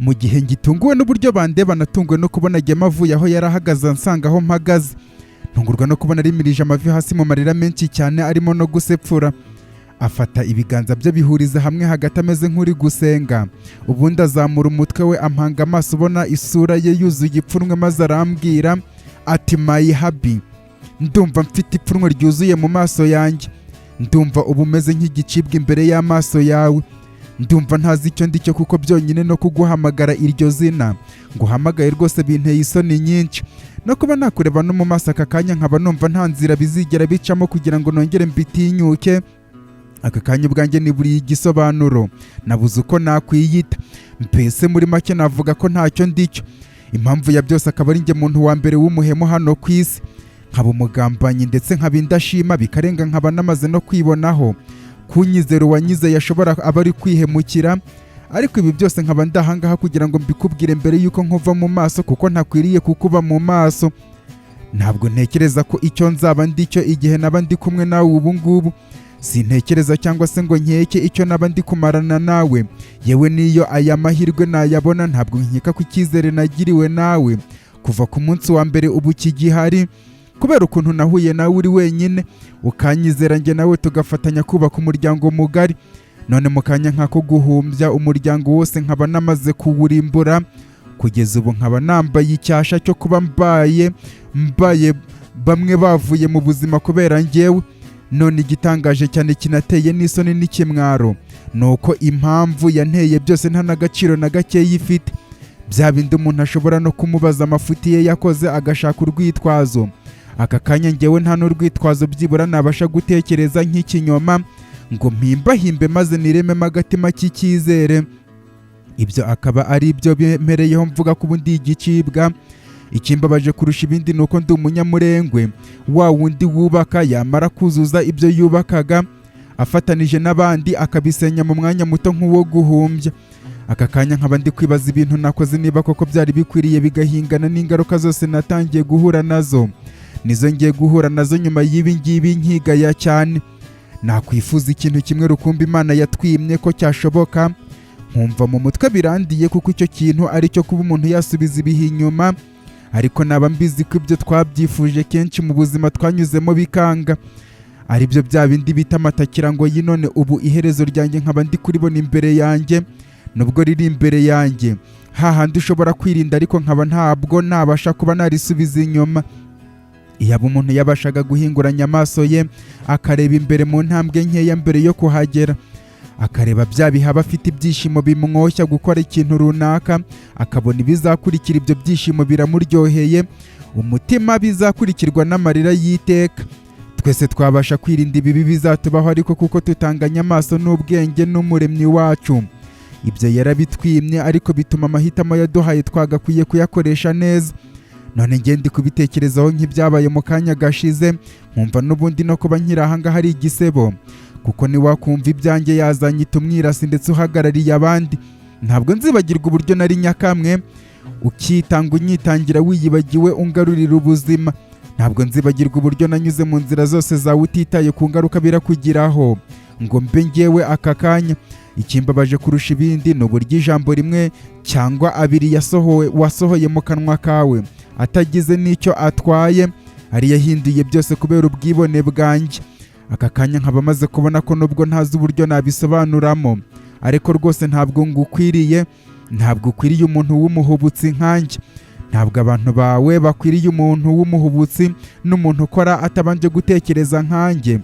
Mu gihe ngitunguwe n'uburyo bandeba, natunguwe no kubona Gema avuye aho yari ahagaze ansanga aho mpagaze. Ntungurwa no kubona arimirije amavi hasi mu marira menshi cyane arimo no gusepfura. Afata ibiganza bye bihuriza hamwe hagati ameze nk'uri gusenga, ubundi azamura umutwe we ampanga amaso, ubona isura ye yuzuye ipfunwe, maze arambwira ati: "My hubby, ndumva mfite ipfunwe ryuzuye mu maso yanjye. Ndumva ubu umeze nk'igicibwa imbere y'amaso yawe. Ndumva ntazi icyo ndi cyo, kuko byonyine no kuguhamagara iryo zina nguhamagaye rwose binteye isoni nyinshi. No kuba nakureba no mu maso aka kanya, nkaba numva nta nzira bizigera bicamo kugira ngo nongere mbitinyuke. Aka kanya ubwanjye niburiye igisobanuro, nabuze uko nakwiyita. Mbese muri make navuga ko ntacyo ndicyo. Impamvu ya byose akaba ari njye muntu wa mbere w'umuhemu hano ku isi, nkaba umugambanyi, ndetse nkaba indashima bikarenga, nkaba namaze no kwibonaho kunyizera uwanyizeye ashobora aba ari kwihemukira. Ariko ibi byose nkaba ndahangaha kugira ngo mbikubwire mbere y'uko nkuva mu maso, kuko ntakwiriye kukuba mu maso. Ntabwo ntekereza ko icyo nzaba ndicyo igihe naba ndi kumwe nawe ubu ngubu. Sintekereza cyangwa se ngo nkeke icyo naba ndi kumarana nawe. Yewe, n'iyo aya mahirwe nayabona, ntabwo nkeka ko icyizere nagiriwe nawe kuva ku munsi wa mbere ubu kigihari, kubera ukuntu nahuye nawe uri wenyine ukanyizera, njye nawe tugafatanya kubaka umuryango mugari. None mu kanya nk'ako guhumbya, umuryango wose nkaba namaze kuwurimbura. Kugeza ubu nkaba nambaye icyasha cyo kuba mbaye bamwe bavuye mu buzima kubera njyewe. None igitangaje cyane kinateye n'isoni n'ikimwaro ni uko impamvu yanteye byose nta n'agaciro na gakeya ifite. Bya bindi umuntu ashobora no kumubaza amafuti ye yakoze agashaka urwitwazo, aka kanya ngewe nta n'urwitwazo byibura nabasha gutekereza nk'ikinyoma ngo mpimbahimbe maze nirememo agatima k'icyizere. Ibyo akaba ari ibyo bemereyeho mvuga ko ubu ndi igicibwa. Ikimbabaje kurusha ibindi ni uko ndi umunyamurengwe, wa wundi wubaka, yamara kuzuza ibyo yubakaga afatanije n'abandi, akabisenya mu mwanya muto nk'uwo guhumbya. Aka kanya nkaba ndi kwibaza ibintu nakoze niba koko byari bikwiriye, bigahingana n'ingaruka zose natangiye guhura nazo, nizo ngiye guhura nazo nyuma y'ibi ngibi nkigaya cyane. Nakwifuza ikintu kimwe rukumbi Imana yatwimye ko cyashoboka, nkumva mu mutwe birandiye, kuko icyo kintu ari cyo kuba umuntu yasubiza ibihe inyuma. Ariko naba mbizi ko ibyo twabyifuje kenshi mu buzima twanyuzemo bikanga, aribyo bya bindi bita amatakira ngo yinone. Ubu iherezo ryanjye nkaba ndi kuribona imbere yanjye, nubwo riri imbere yanjye hahandi ushobora kwirinda, ariko nkaba ntabwo nabasha kuba narisubiza inyuma. Iyaba umuntu yabashaga guhinguranya amaso ye akareba imbere mu ntambwe nkeya mbere yo kuhagera, akareba bya bihe aba afite ibyishimo bimwoshya gukora ikintu runaka, akabona ibizakurikira ibyo byishimo biramuryoheye umutima bizakurikirwa n'amarira y'iteka, twese twabasha kwirinda ibibi bizatubaho. Ariko kuko tutanganya amaso n'ubwenge n'Umuremyi wacu, ibyo yarabitwimye, ariko bituma amahitamo yaduhaye twagakwiye kuyakoresha neza. None njye ndi kubitekerezaho nk'ibyabaye mu kanya gashize, nkumva n'ubundi no kuba nkiri ahangaha ari igisebo, kuko niwakumva ibyanjye yazanyita umwirasi ndetse uhagarariye abandi. Ntabwo nzibagirwa uburyo nari nyakamwe ukitanga, unyitangira wiyibagiwe, ungarurira ubuzima. Ntabwo nzibagirwa uburyo nanyuze mu nzira zose zawe utitaye ku ngaruka birakugiraho ngo mbe ngewe aka kanya. Ikimbabaje kurusha ibindi ni uburyo ijambo rimwe cyangwa abiri yasohowe wasohoye mu kanwa kawe atagize n'icyo atwaye ari yahinduye byose kubera ubwibone bwanjye. Aka kanya nkaba maze kubona ko nubwo ntazi uburyo nabisobanuramo, ariko rwose ntabwo ngukwiriye. Ntabwo ukwiriye umuntu w'umuhubutsi nkanjye. Ntabwo abantu bawe bakwiriye umuntu w'umuhubutsi n'umuntu ukora atabanje gutekereza nkanjye,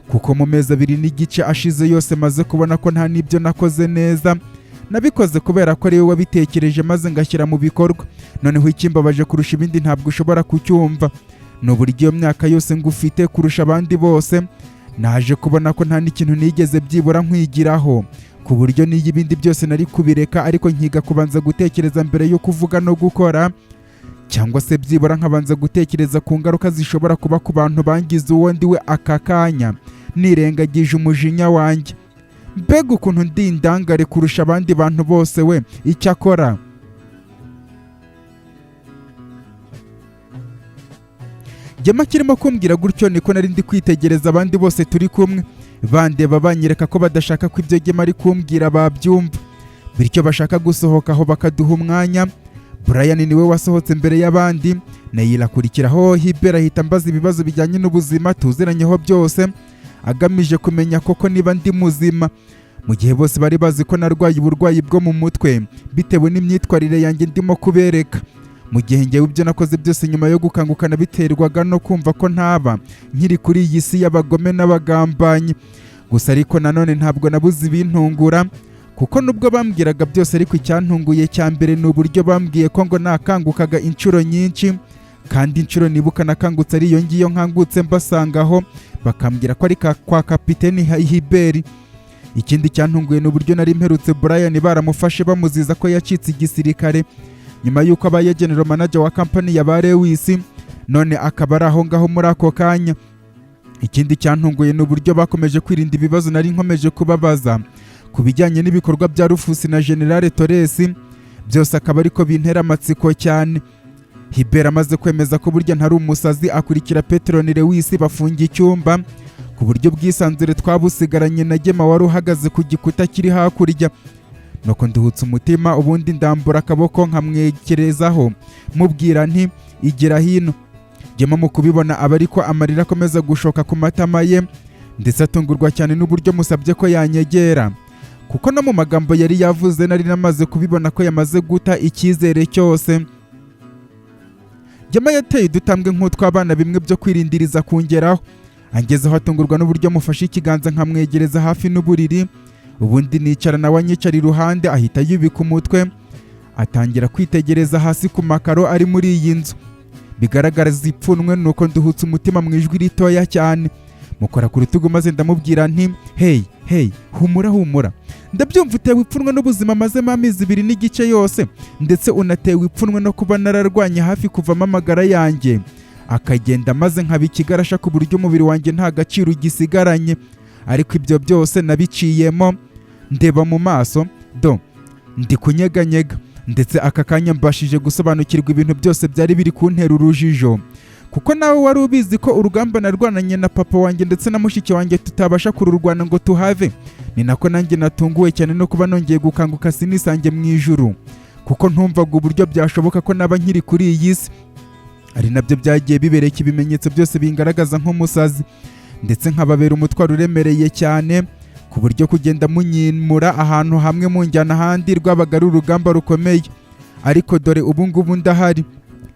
kuko mu mezi 2.5 ashize yose maze kubona ko nta n'ibyo nakoze neza nabikoze kubera ko ariwe wabitekereje maze ngashyira mu bikorwa. Noneho ikimbabaje kurusha ibindi, ntabwo ushobora kucyumva, ni uburyo iyo myaka yose ngufite kurusha abandi bose, naje kubona ko nta n'ikintu nigeze byibura nkwigiraho, ku buryo n'iyo ibindi byose nari kubireka ariko nkiga kubanza gutekereza mbere yo kuvuga no gukora, cyangwa se byibura nkabanza gutekereza ku ngaruka zishobora kuba ku bantu bangize uwo ndi we aka kanya, nirengagije umujinya wanjye. Mbega ukuntu ndi indangare kurusha abandi bantu bose we! Icyakora Gema kirimo kumbwira gutyo, niko nari ndi kwitegereza abandi bose turi kumwe bandeba, banyereka ko badashaka ko ibyo Gema ari kumbwira babyumva. Bityo bashaka gusohoka aho bakaduha umwanya. Brian niwe wasohotse mbere y'abandi, Neyila akurikiraho. Hibert ahita ambaza ibibazo bijyanye n'ubuzima tuziranyeho byose, agamije kumenya koko niba ndi muzima, mu gihe bose bari bazi ko narwaye uburwayi bwo mu mutwe bitewe n'imyitwarire yanjye ndimo kubereka, mu gihe ngewe ibyo nakoze byose nyuma yo gukanguka nabiterwaga no kumva ko ntaba nkiri kuri iyi si y'abagome n'abagambanyi. Gusa ariko nanone ntabwo nabuze ibintungura, kuko nubwo bambwiraga byose, ariko icyantunguye cya mbere ni uburyo bambwiye ko ngo nakangukaga inshuro nyinshi, kandi inshuro nibuka nakangutse ari iyo ngiyo nkangutse mbasangaho, bakambwira ko ari kwa kapiteni Hiberi. Ikindi cyantunguye ni uburyo nari mperutse Brian baramufashe bamuziza ko yacitse igisirikare nyuma y'uko abaye general manager wa company ya ba Lewis, none akaba ari aho ngaho muri ako kanya. Ikindi cyantunguye ni uburyo bakomeje kwirinda ibibazo nari nkomeje kubabaza ku bijyanye n'ibikorwa bya Rufusi na General Torres, byose akaba ariko bintera amatsiko cyane. Hibert amaze kwemeza ko burya ntari umusazi, akurikira Petroni Lewis bafunga icyumba ku buryo bwisanzure twabusigaranye na Gema wari uhagaze ku gikuta kiri hakurya. Nuko nduhutse umutima, ubundi ndambura akaboko nkamwekerezaho, mubwira nti: "Igira hino." Gema mu kubibona aba ariko amarira akomeza gushoka ku matama ye, ndetse atungurwa cyane n'uburyo musabye ko yanyegera, kuko no mu magambo yari yavuze nari namaze kubibona ko yamaze guta icyizere cyose. Gema yateye udutambwe nk'utw'abana, bimwe byo kwirindiriza kungeraho. Angezeho atungurwa n'uburyo mufashe ikiganza nkamwegereza hafi n'uburiri, ubundi nicara nawe anyicara iruhande. Ahita yubika umutwe, atangira kwitegereza hasi ku makaro ari muri iyi nzu, bigaragaraza ipfunwe. Nuko nduhutse umutima, mu ijwi ritoya cyane mukora ku rutugu, maze ndamubwira nti: "Hey, hey, humura, humura, ndabyumva utewe ipfunwe n'ubuzima mazemo amezi 2.5 yose, ndetse unatewe ipfunwe no kuba nararwanye hafi kuvamo amagara yanjye akagenda, maze nkaba ikigarasha ku buryo umubiri wanjye nta gaciro ugisigaranye. Ariko ibyo byose nabiciyemo. Ndeba mu maso do, ndi kunyeganyega, ndetse aka kanya mbashije gusobanukirwa ibintu byose byari biri kuntera urujijo, kuko nawe wari ubizi ko urugamba narwananye na papa wanjye ndetse na mushiki wanjye tutabasha kururwana ngo tuhave. Ni nako nanjye natunguwe cyane no kuba nongeye gukanguka sinisange mu ijuru, kuko ntumvaga uburyo byashoboka ko naba nkiri kuri iyi si, ari nabyo byagiye bibereka ibimenyetso byose bingaragaza nk'umusazi, ndetse nkababera umutwaro uremereye cyane, ku buryo kugenda munyimura ahantu hamwe munjyana ahandi rwabaga ari urugamba rukomeye. Ariko dore ubu ngubu ndahari.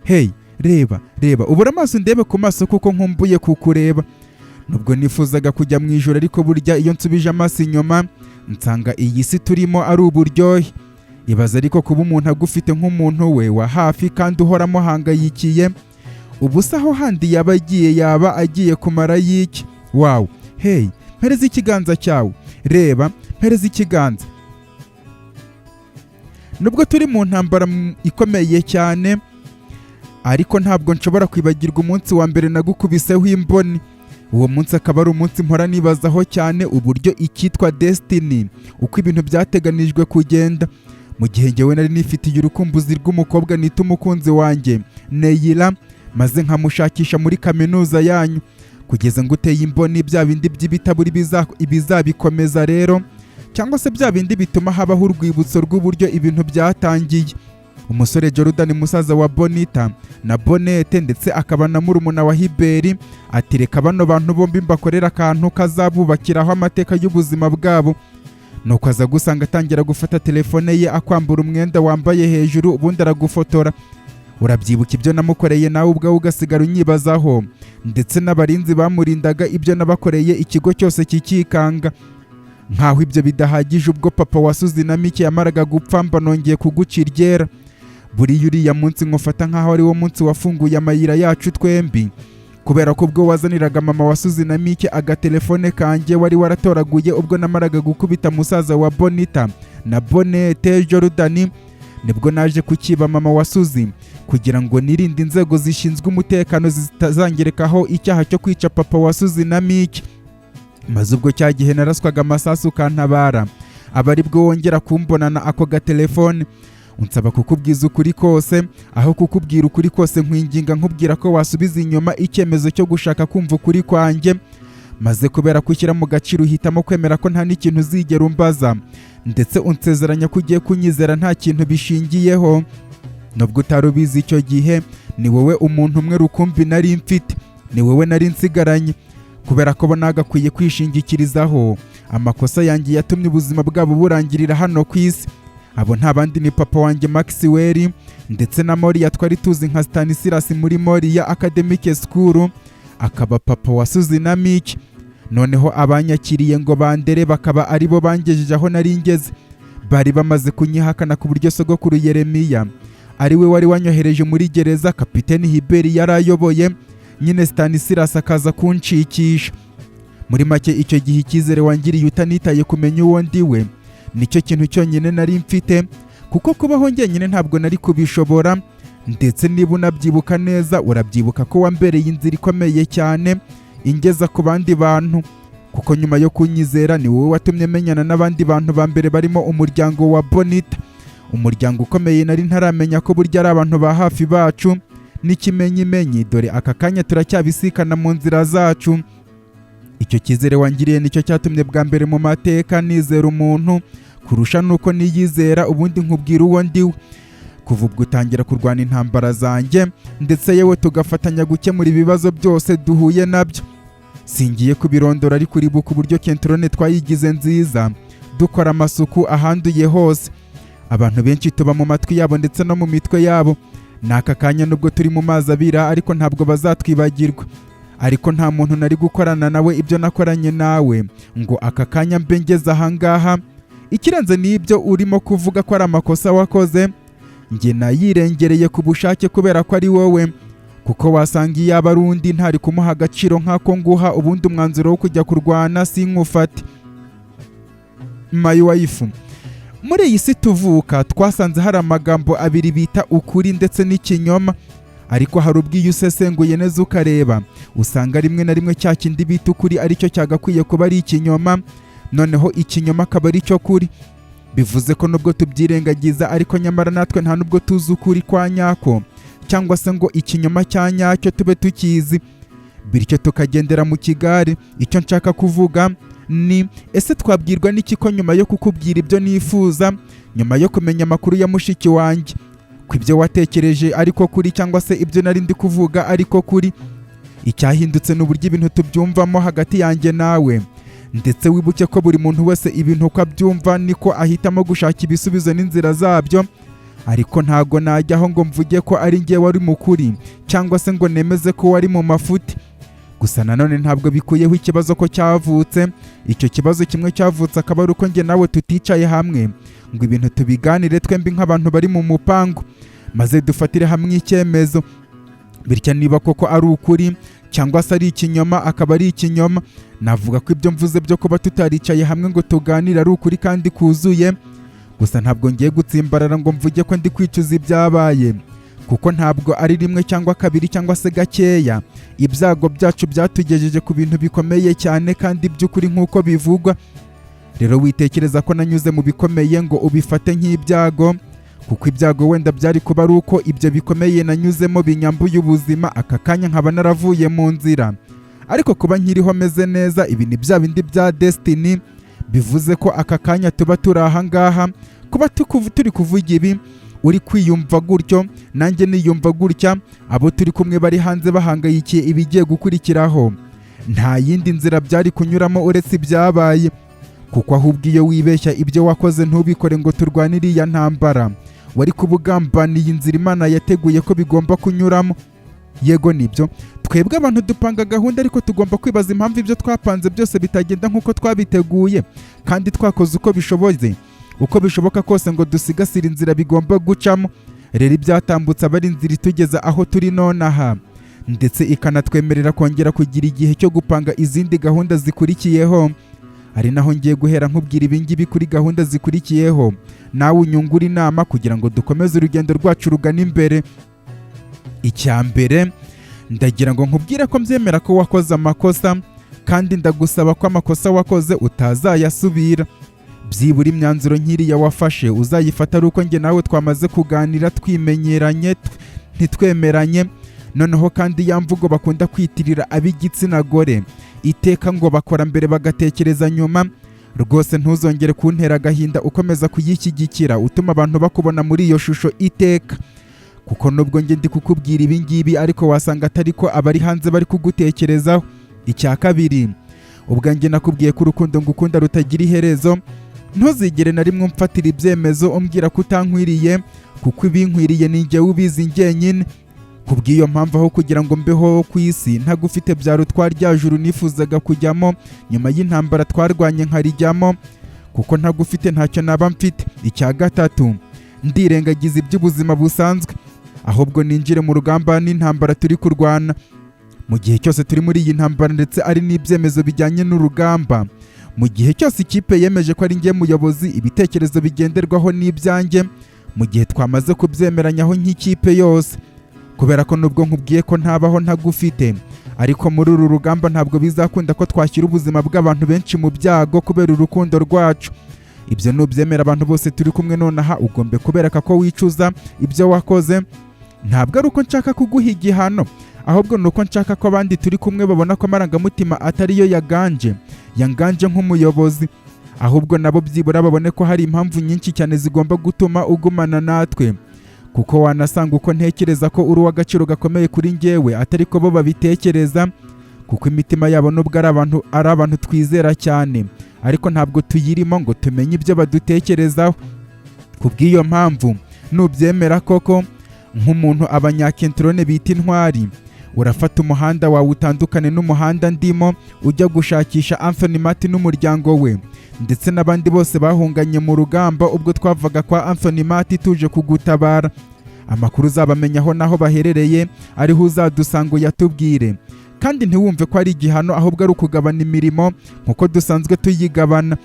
Hey, reba, reba, ubura amaso ndebe ku maso, kuko nkumbuye kukureba. Nubwo nifuzaga kujya mu ijoro, ariko burya iyo nsubije amaso inyuma nsanga iyi si turimo ari uburyohe. Ibaza ariko kuba umuntu agufite nk'umuntu we wa hafi kandi uhora amuhangayikiye. Ubu se aho handi yaba agiye, yaba agiye kumara y'iki? Wow, hey, mpereza ikiganza cyawe. Reba, mpereza ikiganza. Nubwo turi mu ntambara ikomeye cyane, ariko ntabwo nshobora kwibagirwa umunsi wa mbere nagukubiseho imboni. Uwo munsi akaba ari umunsi mpora nibazaho cyane uburyo icyitwa destiny, uko ibintu byateganijwe kugenda, mu gihe ngewe nari nifitiye urukumbuzi rw'umukobwa nita umukunzi wanjye Neyira, maze nkamushakisha muri kaminuza yanyu kugeza ngo uteye imboni, bya bindi by'ibitaburi ibizabikomeza rero, cyangwa se bya bindi bituma habaho urwibutso rw'uburyo ibintu byatangiye. Umusore Jordan, musaza wa Bonita na Bonete, ndetse akaba na murumuna wa Hiberi, ati: "Reka bano bantu bombi mbakorera akantu kazabubakiraho amateka y'ubuzima bwabo." Nuko aza gusanga atangira gufata telefone ye, akwambura umwenda wambaye hejuru, ubundi aragufotora. Urabyibuka ibyo namukoreye, nawe ubwawe ugasigara unyibazaho, ndetse n'abarinzi bamurindaga ibyo nabakoreye, ikigo cyose kikikanga. Nkaho ibyo bidahagije, ubwo papa wa Suzi na Mike yamaraga gupfa, mba nongeye kuguca iryera. Buriya uriya munsi nkufata nkaho ari wo munsi wafunguye amayira yacu twembi, kubera ko ubwo wazaniraga mama wa Suzi na Mike agatelefone kanjye wari waratoraguye ubwo namaraga gukubita musaza wa Bonita na Bonete Jordan, nibwo naje kukiba mama wa Suzi kugira ngo nirinde inzego zishinzwe umutekano zitazangerekaho icyaha cyo kwica papa wa Suzi na Mike. Maze ubwo cya gihe naraswaga amasasu ukantabara, aba ari bwo wongera kumbonana ako gatelefone, unsaba kukubwiza ukuri kose. Aho kukubwira ukuri kose, nkwinginga nkubwira ko wasubiza inyuma icyemezo cyo gushaka kumva ukuri kwanjye. Maze kubera ko ushyira mu gaciro, uhitamo kwemera ko nta n'ikintu uzigera umbaza, ndetse unsezeranya ko ugiye kunyizera nta kintu bishingiyeho. Nubwo utari ubizi icyo gihe, ni wowe umuntu umwe rukumbi nari mfite, ni wowe nari nsigaranye, kubera ko bo nagakwiye kwishingikirizaho. Amakosa yanjye yatumye ubuzima bwabo burangirira hano ku isi. Abo nta bandi, ni papa wanjye Maxwell ndetse na Moriya twari tuzi nka Stanislas muri Moriya Academic School, akaba papa wa Suzy na Miki. Noneho abanyakiriye ngo bandere bakaba aribo bangejeje aho nari ngeze, bari bamaze kunyihakana, ku buryo sogokuru Yeremiya ari we wari wanyohereje muri gereza kapiteni Hiberi yari ayoboye nyine, Stanislas akaza kunshikisha. Muri make, icyo gihe icyizere wangiriye utanitaye kumenya uwo ndi we nicyo kintu cyonyine nari mfite, kuko kubaho njyenyine ntabwo nari kubishobora. Ndetse niba unabyibuka neza, urabyibuka ko wambereye inzira ikomeye cyane ingeza ku bandi bantu, kuko nyuma yo kunyizera ni wowe watumye menyana n'abandi bantu ba mbere, barimo umuryango wa Bonita, umuryango ukomeye nari ntaramenya ko burya ari abantu ba hafi bacu. N'ikimenyimenyi, dore aka kanya turacyabisikana mu nzira zacu. Icyo cyizere wangiriye nicyo cyatumye bwa mbere mu mateka nizera umuntu kurusha nuko niyizera. Ubundi nkubwira uwo ndiwe. Kuva ubwo utangira kurwana intambara zanjye, ndetse yewe tugafatanya gukemura ibibazo byose duhuye nabyo. Singiye kubirondora, ariko uribuka uburyo Kentrone twayigize nziza, dukora amasuku ahanduye hose. Abantu benshi tuba mu matwi yabo ndetse no mu mitwe yabo. Ni aka kanya nubwo turi mu mazi abira, ariko ntabwo bazatwibagirwa. Ariko nta muntu nari gukorana nawe ibyo nakoranye nawe ngo aka kanya mbe ngeze ahangaha. Ikirenze n'ibyo, urimo kuvuga ko ari amakosa wakoze, njye nayirengereye ku bushake kubera ko ari wowe, kuko wasanga iyo aba ari undi ntari kumuha agaciro nk'ako nguha. Ubundi umwanzuro wo kujya kurwana sinkufate. My wife, muri iyi si tuvuka twasanze hari amagambo abiri bita ukuri ndetse n'ikinyoma. Ariko hari ubwo iyo usesenguye neza ukareba, usanga rimwe na rimwe cya kindi bita ukuri aricyo cyagakwiye kuba ari ikinyoma, noneho ikinyoma akaba ari cyo kuri. Bivuze ko nubwo tubyirengagiza, ariko nyamara natwe nta nubwo tuzi ukuri kwa nyako, cyangwa se ngo ikinyoma cya nyacyo tube tukizi, bityo tukagendera mu kigare. Icyo nshaka kuvuga ni: ese twabwirwa n'iki ko nyuma yo kukubwira ibyo nifuza, nyuma yo kumenya amakuru ya mushiki wanjye, ko ibyo watekereje ariko kuri, cyangwa se ibyo nari ndi kuvuga ariko kuri? Icyahindutse ni uburyo ibintu tubyumvamo hagati yanjye nawe. Ndetse wibuke ko buri muntu wese ibintu uko abyumva niko ahitamo gushaka ibisubizo n'inzira zabyo. Ariko ntago najyaho ngo mvuge ko ari njye wari mukuri, cyangwa se ngo nemeze ko wari mu mafuti. Gusa nanone ntabwo bikuyeho ikibazo ko cyavutse. Icyo kibazo kimwe cyavutse akaba ari uko njye nawe tuticaye hamwe ngo ibintu tubiganire twembi nk'abantu bari mu mupangu, maze dufatire hamwe icyemezo. Bityo niba koko ari ukuri cyangwa se ari ikinyoma, akaba ari ikinyoma. Navuga ko ibyo mvuze byo kuba tutaricaye hamwe ngo tuganire ari ukuri kandi kuzuye. Gusa ntabwo ngiye gutsimbarara ngo mvuge ko ndi kwicuza ibyabaye, kuko ntabwo ari rimwe cyangwa kabiri cyangwa se gakeya. Ibyago byacu byatugejeje ku bintu bikomeye cyane kandi by'ukuri nk'uko bivugwa. Rero witekereza ko nanyuze mu bikomeye ngo ubifate nk'ibyago, kuko ibyago wenda byari kuba ari uko ibyo bikomeye nanyuzemo binyambuye ubuzima, aka kanya nkaba naravuye mu nzira. Ariko kuba nkiriho meze neza, ibi ni bya bindi bya destiny. Bivuze ko aka kanya tuba turi aha ngaha, kuba turi kuvuga ibi, uri kwiyumva gutyo, nanjye niyumva gutya, abo turi kumwe bari hanze bahangayikiye ibigiye gukurikiraho, nta yindi nzira byari kunyuramo uretse ibyabaye. Kuko ahubwo iyo wibeshya ibyo wakoze ntubikore ngo turwane iriya ntambara, wari kuba ugambaniye inzira Imana yateguye ko bigomba kunyuramo. Yego nibyo, twebwe abantu dupanga gahunda, ariko tugomba kwibaza impamvu ibyo twapanze byose bitagenda nk'uko twabiteguye, kandi twakoze uko bishoboye, uko bishoboka kose ngo dusigasire inzira bigomba gucamo. Rero ibyatambutse aba ari inzira itugeza aho turi nonaha, ndetse ikanatwemerera kongera kugira igihe cyo gupanga izindi gahunda zikurikiyeho. Ari naho ngiye guhera nkubwira ibingibi kuri gahunda zikurikiyeho, nawe unyungura inama kugira ngo dukomeze urugendo rwacu rugana imbere. Icya mbere, ndagira ngo nkubwire ko mbyemera ko wakoze amakosa, kandi ndagusaba ko amakosa wakoze utazayasubira. Byibura imyanzuro nk'iriya wafashe uzayifata ari uko njye nawe twamaze kuganira, twimenyeranye, ntitwemeranye. Noneho kandi ya mvugo bakunda kwitirira ab'igitsina gore Iteka ngo bakora mbere bagatekereza nyuma. Rwose ntuzongere kuntera agahinda ukomeza kuyishyigikira, utuma abantu bakubona muri iyo shusho iteka, kuko nubwo njye ndi kukubwira ibi ngibi, ariko wasanga atari ko abari hanze bari kugutekerezaho. Icya kabiri, ubwanjye nakubwiye ko urukundo ngukunda rutagira iherezo. Ntuzigere na rimwe umfatira ibyemezo umbwira ko utankwiriye, kuko ibinkwiriye ni njyewe ubizi njyenyine. Kubw'iyo mpamvu, aho kugira ngo mbeho ku isi ntagufite, byarutwa rya juru nifuzaga kujyamo nyuma y'intambara twarwanye nkarijyamo, kuko ntagufite ntacyo naba mfite. Icya gatatu, ndirengagiza iby'ubuzima busanzwe, ahubwo ninjire mu rugamba n'intambara turi kurwana. Mu gihe cyose turi muri iyi ntambara, ndetse ari n'ibyemezo bijyanye n'urugamba, mu gihe cyose ikipe yemeje ko ari njye muyobozi, ibitekerezo bigenderwaho n'ibyanjye, mu gihe twamaze kubyemeranyaho nk'ikipe yose. Kubera ko nubwo nkubwiye ko ntabaho ntagufite, ariko muri uru rugamba ntabwo bizakunda ko twashyira ubuzima bw'abantu benshi mu byago kubera urukundo rwacu. Ibyo nubyemera, abantu bose turi kumwe nonaha ugombe kubereka ko wicuza ibyo wakoze. Ntabwo ari uko nshaka kuguha igihano, ahubwo ni uko nshaka ko abandi turi kumwe babona ko amarangamutima atari yo yaganje, yanganje nk'umuyobozi, ahubwo nabo byibura babone ko hari impamvu nyinshi cyane zigomba gutuma ugumana natwe, kuko wanasanga uko ntekereza ko uri uw'agaciro gakomeye kuri njyewe atari ko bo babitekereza, kuko imitima yabo, nubwo ari abantu twizera cyane, ariko ntabwo tuyirimo ngo tumenye ibyo badutekerezaho. Ku bw'iyo mpamvu, nubyemera koko nk'umuntu abanyakentrone bita intwari, urafata umuhanda wawe utandukane n'umuhanda ndimo, ujya gushakisha Anthony Martin n'umuryango we, ndetse n'abandi bose bahunganye mu rugamba ubwo twavaga kwa Anthony Martin tuje kugutabara. Amakuru uzabamenyaho n'aho baherereye, ariho uzadusanga uyatubwire. Kandi ntiwumve ko ari igihano, ahubwo ari ukugabana imirimo nk'uko dusanzwe tuyigabana.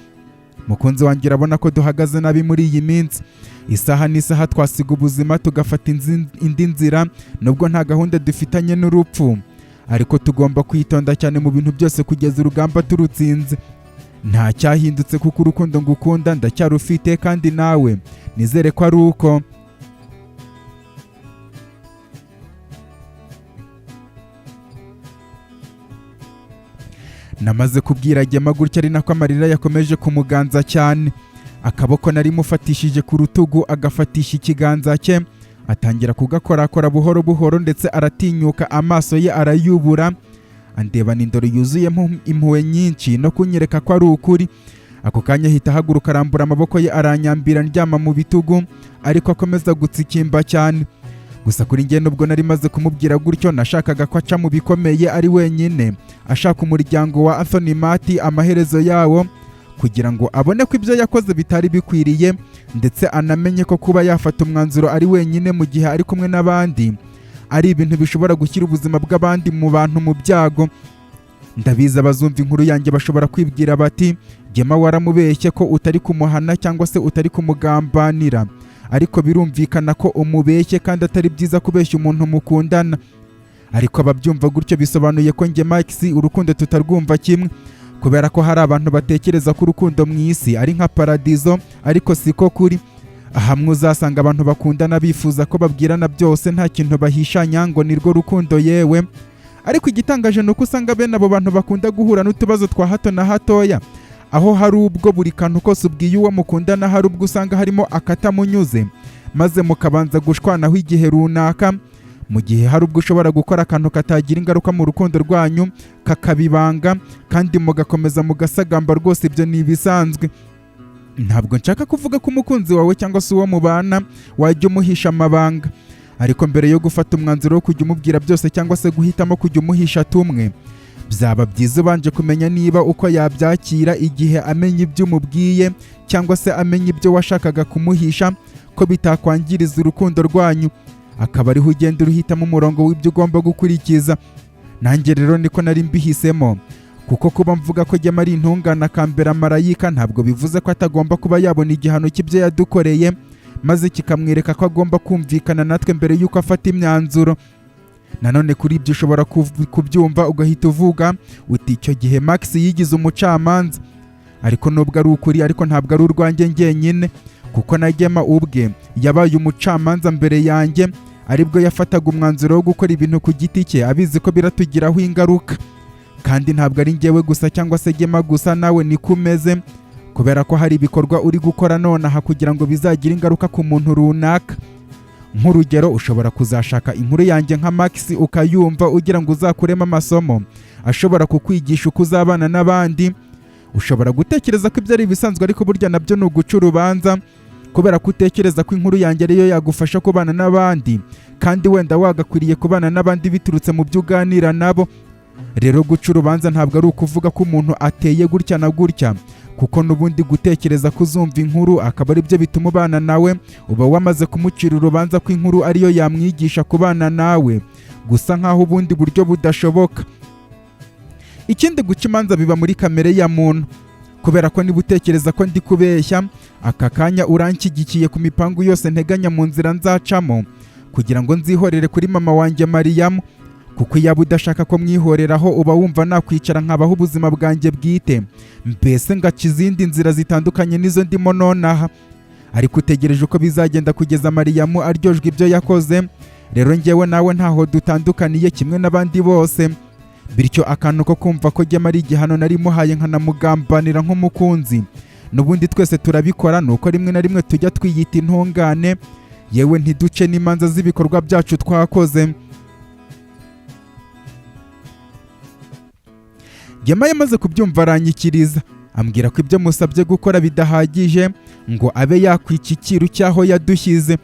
Mukunzi wanjye, urabona ko duhagaze nabi muri iyi minsi. Isaha n'isaha twasiga ubuzima tugafata indi nzira. Nubwo nta gahunda dufitanye n'urupfu, ariko tugomba kwitonda cyane mu bintu byose kugeza urugamba turutsinze. Nta cyahindutse, kuko urukundo ngukunda ndacyarufite, kandi nawe nizere ko ari uko. Namaze kubwira Gema gutya, ari nako amarira yakomeje kumuganza cyane. Akaboko nari mufatishije ku rutugu agafatisha ikiganza cye, atangira kugakorakora buhoro buhoro, ndetse aratinyuka amaso ye arayubura, andebana indoro yuzuyemo impuhwe nyinshi no kunyereka ko ari ukuri. Ako kanya ahita ahaguruka, arambura amaboko ye, aranyambira, ndyama mu bitugu, ariko akomeza gutsikimba cyane. Gusa kuri njye, nubwo nari maze kumubwira gutyo, nashakaga ko aca mu bikomeye ari wenyine ashaka umuryango wa Anthony Mati, amaherezo yawo kugira ngo abone ko ibyo yakoze bitari bikwiriye, ndetse anamenye ko kuba yafata umwanzuro ari wenyine mu gihe ari kumwe n'abandi ari ibintu bishobora gushyira ubuzima bw'abandi mu bantu mu byago. Ndabizi, abazumva inkuru yanjye bashobora kwibwira bati: "Gema, waramubeshye ko utari kumuhana cyangwa se utari kumugambanira." Ariko birumvikana ko umubeshye, kandi atari byiza kubeshya umuntu mukundana. Ariko ababyumva gutyo bisobanuye ko njye Max urukundo tutarwumva kimwe, kubera ko hari abantu batekereza ko urukundo mu isi ari nka paradizo, ariko siko kuri. Hamwe uzasanga abantu bakundana bifuza ko babwirana byose, nta kintu bahishanya, ngo nirwo rukundo yewe. Ariko igitangaje ni uko usanga bene abo bantu bakunda guhura n'utubazo twa hato na hatoya, aho hari ubwo buri kantu kose ubwiye uwo mukundana, hari ubwo usanga harimo akatamunyuze, maze mukabanza gushwanaho igihe runaka, mu gihe hari ubwo ushobora gukora akantu katagira ingaruka mu rukundo rwanyu, kakabibanga, kandi mugakomeza mugasagamba. Rwose ibyo ni ibisanzwe. Ntabwo nshaka kuvuga ko umukunzi wawe cyangwa se uwo mubana wajya umuhisha amabanga, ariko mbere yo gufata umwanzuro wo kujya umubwira byose cyangwa se guhitamo kujya umuhisha tumwe, byaba byiza ubanje kumenya niba uko yabyakira igihe amenya ibyo umubwiye cyangwa se amenya ibyo washakaga kumuhisha, ko bitakwangiriza urukundo rwanyu, akaba ariho ugenda uruhitamo umurongo w'ibyo ugomba gukurikiza. Nanjye rero niko nari mbihisemo, kuko kuba mvuga ko Gema ari intungane akambera marayika, ntabwo bivuze ko atagomba kuba yabona igihano cy'ibyo yadukoreye, maze kikamwereka ko agomba kumvikana natwe mbere y'uko afata imyanzuro. Nanone kuri ibyo ushobora kubyumva ugahita uvuga uti: "Icyo gihe Max yigize umucamanza." Ariko nubwo ari ukuri, ariko ntabwo ari urwanjye njyenyine, kuko na Gema ubwe yabaye umucamanza mbere yanjye, aribwo yafataga umwanzuro wo gukora ibintu ku giti cye, abizi ko biratugiraho ingaruka. Kandi ntabwo ari njyewe gusa cyangwa se Gema gusa, nawe niko umeze, kubera ko hari ibikorwa uri gukora nonaha kugira ngo bizagire ingaruka ku muntu runaka. Nk'urugero, ushobora kuzashaka inkuru yanjye nka Max ukayumva ugira ngo uzakuremo amasomo ashobora kukwigisha uko uzabana n'abandi. Ushobora gutekereza ko ibyo ari ibisanzwe, ariko burya nabyo ni uguca urubanza, kubera ko utekereza ko inkuru yanjye ariyo yagufasha kubana n'abandi, kandi wenda wagakwiriye kubana n'abandi biturutse mu byo uganira nabo. Rero guca urubanza ntabwo ari ukuvuga ko umuntu ateye gutya na gutya, kuko n'ubundi gutekereza ko uzumva inkuru akaba ari byo bituma ubana nawe, uba wamaze kumucira urubanza ko inkuru ariyo yamwigisha kubana nawe gusa, nk'aho ubundi buryo budashoboka. Ikindi, guca imanza biba muri kamere ya muntu, kubera ko niba utekereza ko ndi kubeshya aka kanya, uranshyigikiye ku mipangu yose nteganya mu nzira nzacamo kugira ngo nzihorere kuri mama wanjye Mariyamu, kuko iyaba udashaka ko mwihoreraho, uba wumva nakwicara nkabaho ubuzima bwanjye bwite, mbese ngaca izindi nzira zitandukanye n'izo ndimo nonaha. Ariko utegereje uko bizagenda kugeza Mariyamu aryojwe ibyo yakoze. Rero njyewe nawe ntaho dutandukaniye, kimwe n'abandi bose. Bityo akantu ko kumva ko Gema ari igihano nari muhaye nkanamugambanira nk'umukunzi, n'ubundi twese turabikora, ni uko rimwe na rimwe tujya twiyita intungane, yewe ntiduce n'imanza z'ibikorwa byacu twakoze. Gema yamaze kubyumva aranyikiriza, ambwira ko ibyo musabye gukora bidahagije ngo abe yakwica icyiru cy'aho yadushyize.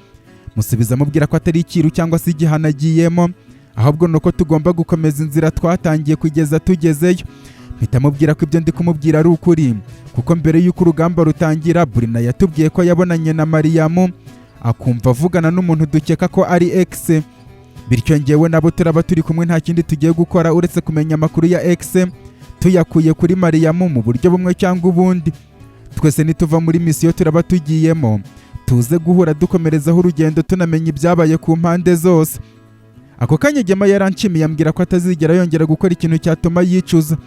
Musubiza amubwira ko atari icyiru cyangwa se igihano agiyemo, ahubwo ni uko tugomba gukomeza inzira twatangiye kugeza tugezeyo. Mpita mubwira ko ibyo ndi kumubwira ari ukuri, kuko mbere y'uko urugamba rutangira, Burina yatubwiye ko yabonanye na Mariyamu akumva avugana n'umuntu dukeka ko ari ex. Bityo njyewe nabo turaba turi kumwe, nta kindi tugiye gukora uretse kumenya amakuru ya ex tuyakuye kuri Mariyamu mu buryo bumwe cyangwa ubundi. Twese nituva muri misiyo turaba tugiyemo, tuze guhura dukomerezaho urugendo, tunamenya ibyabaye ku mpande zose. Ako kanya Gema yaranshimiye, ambwira ko atazigera yongera gukora ikintu cyatuma yicuza.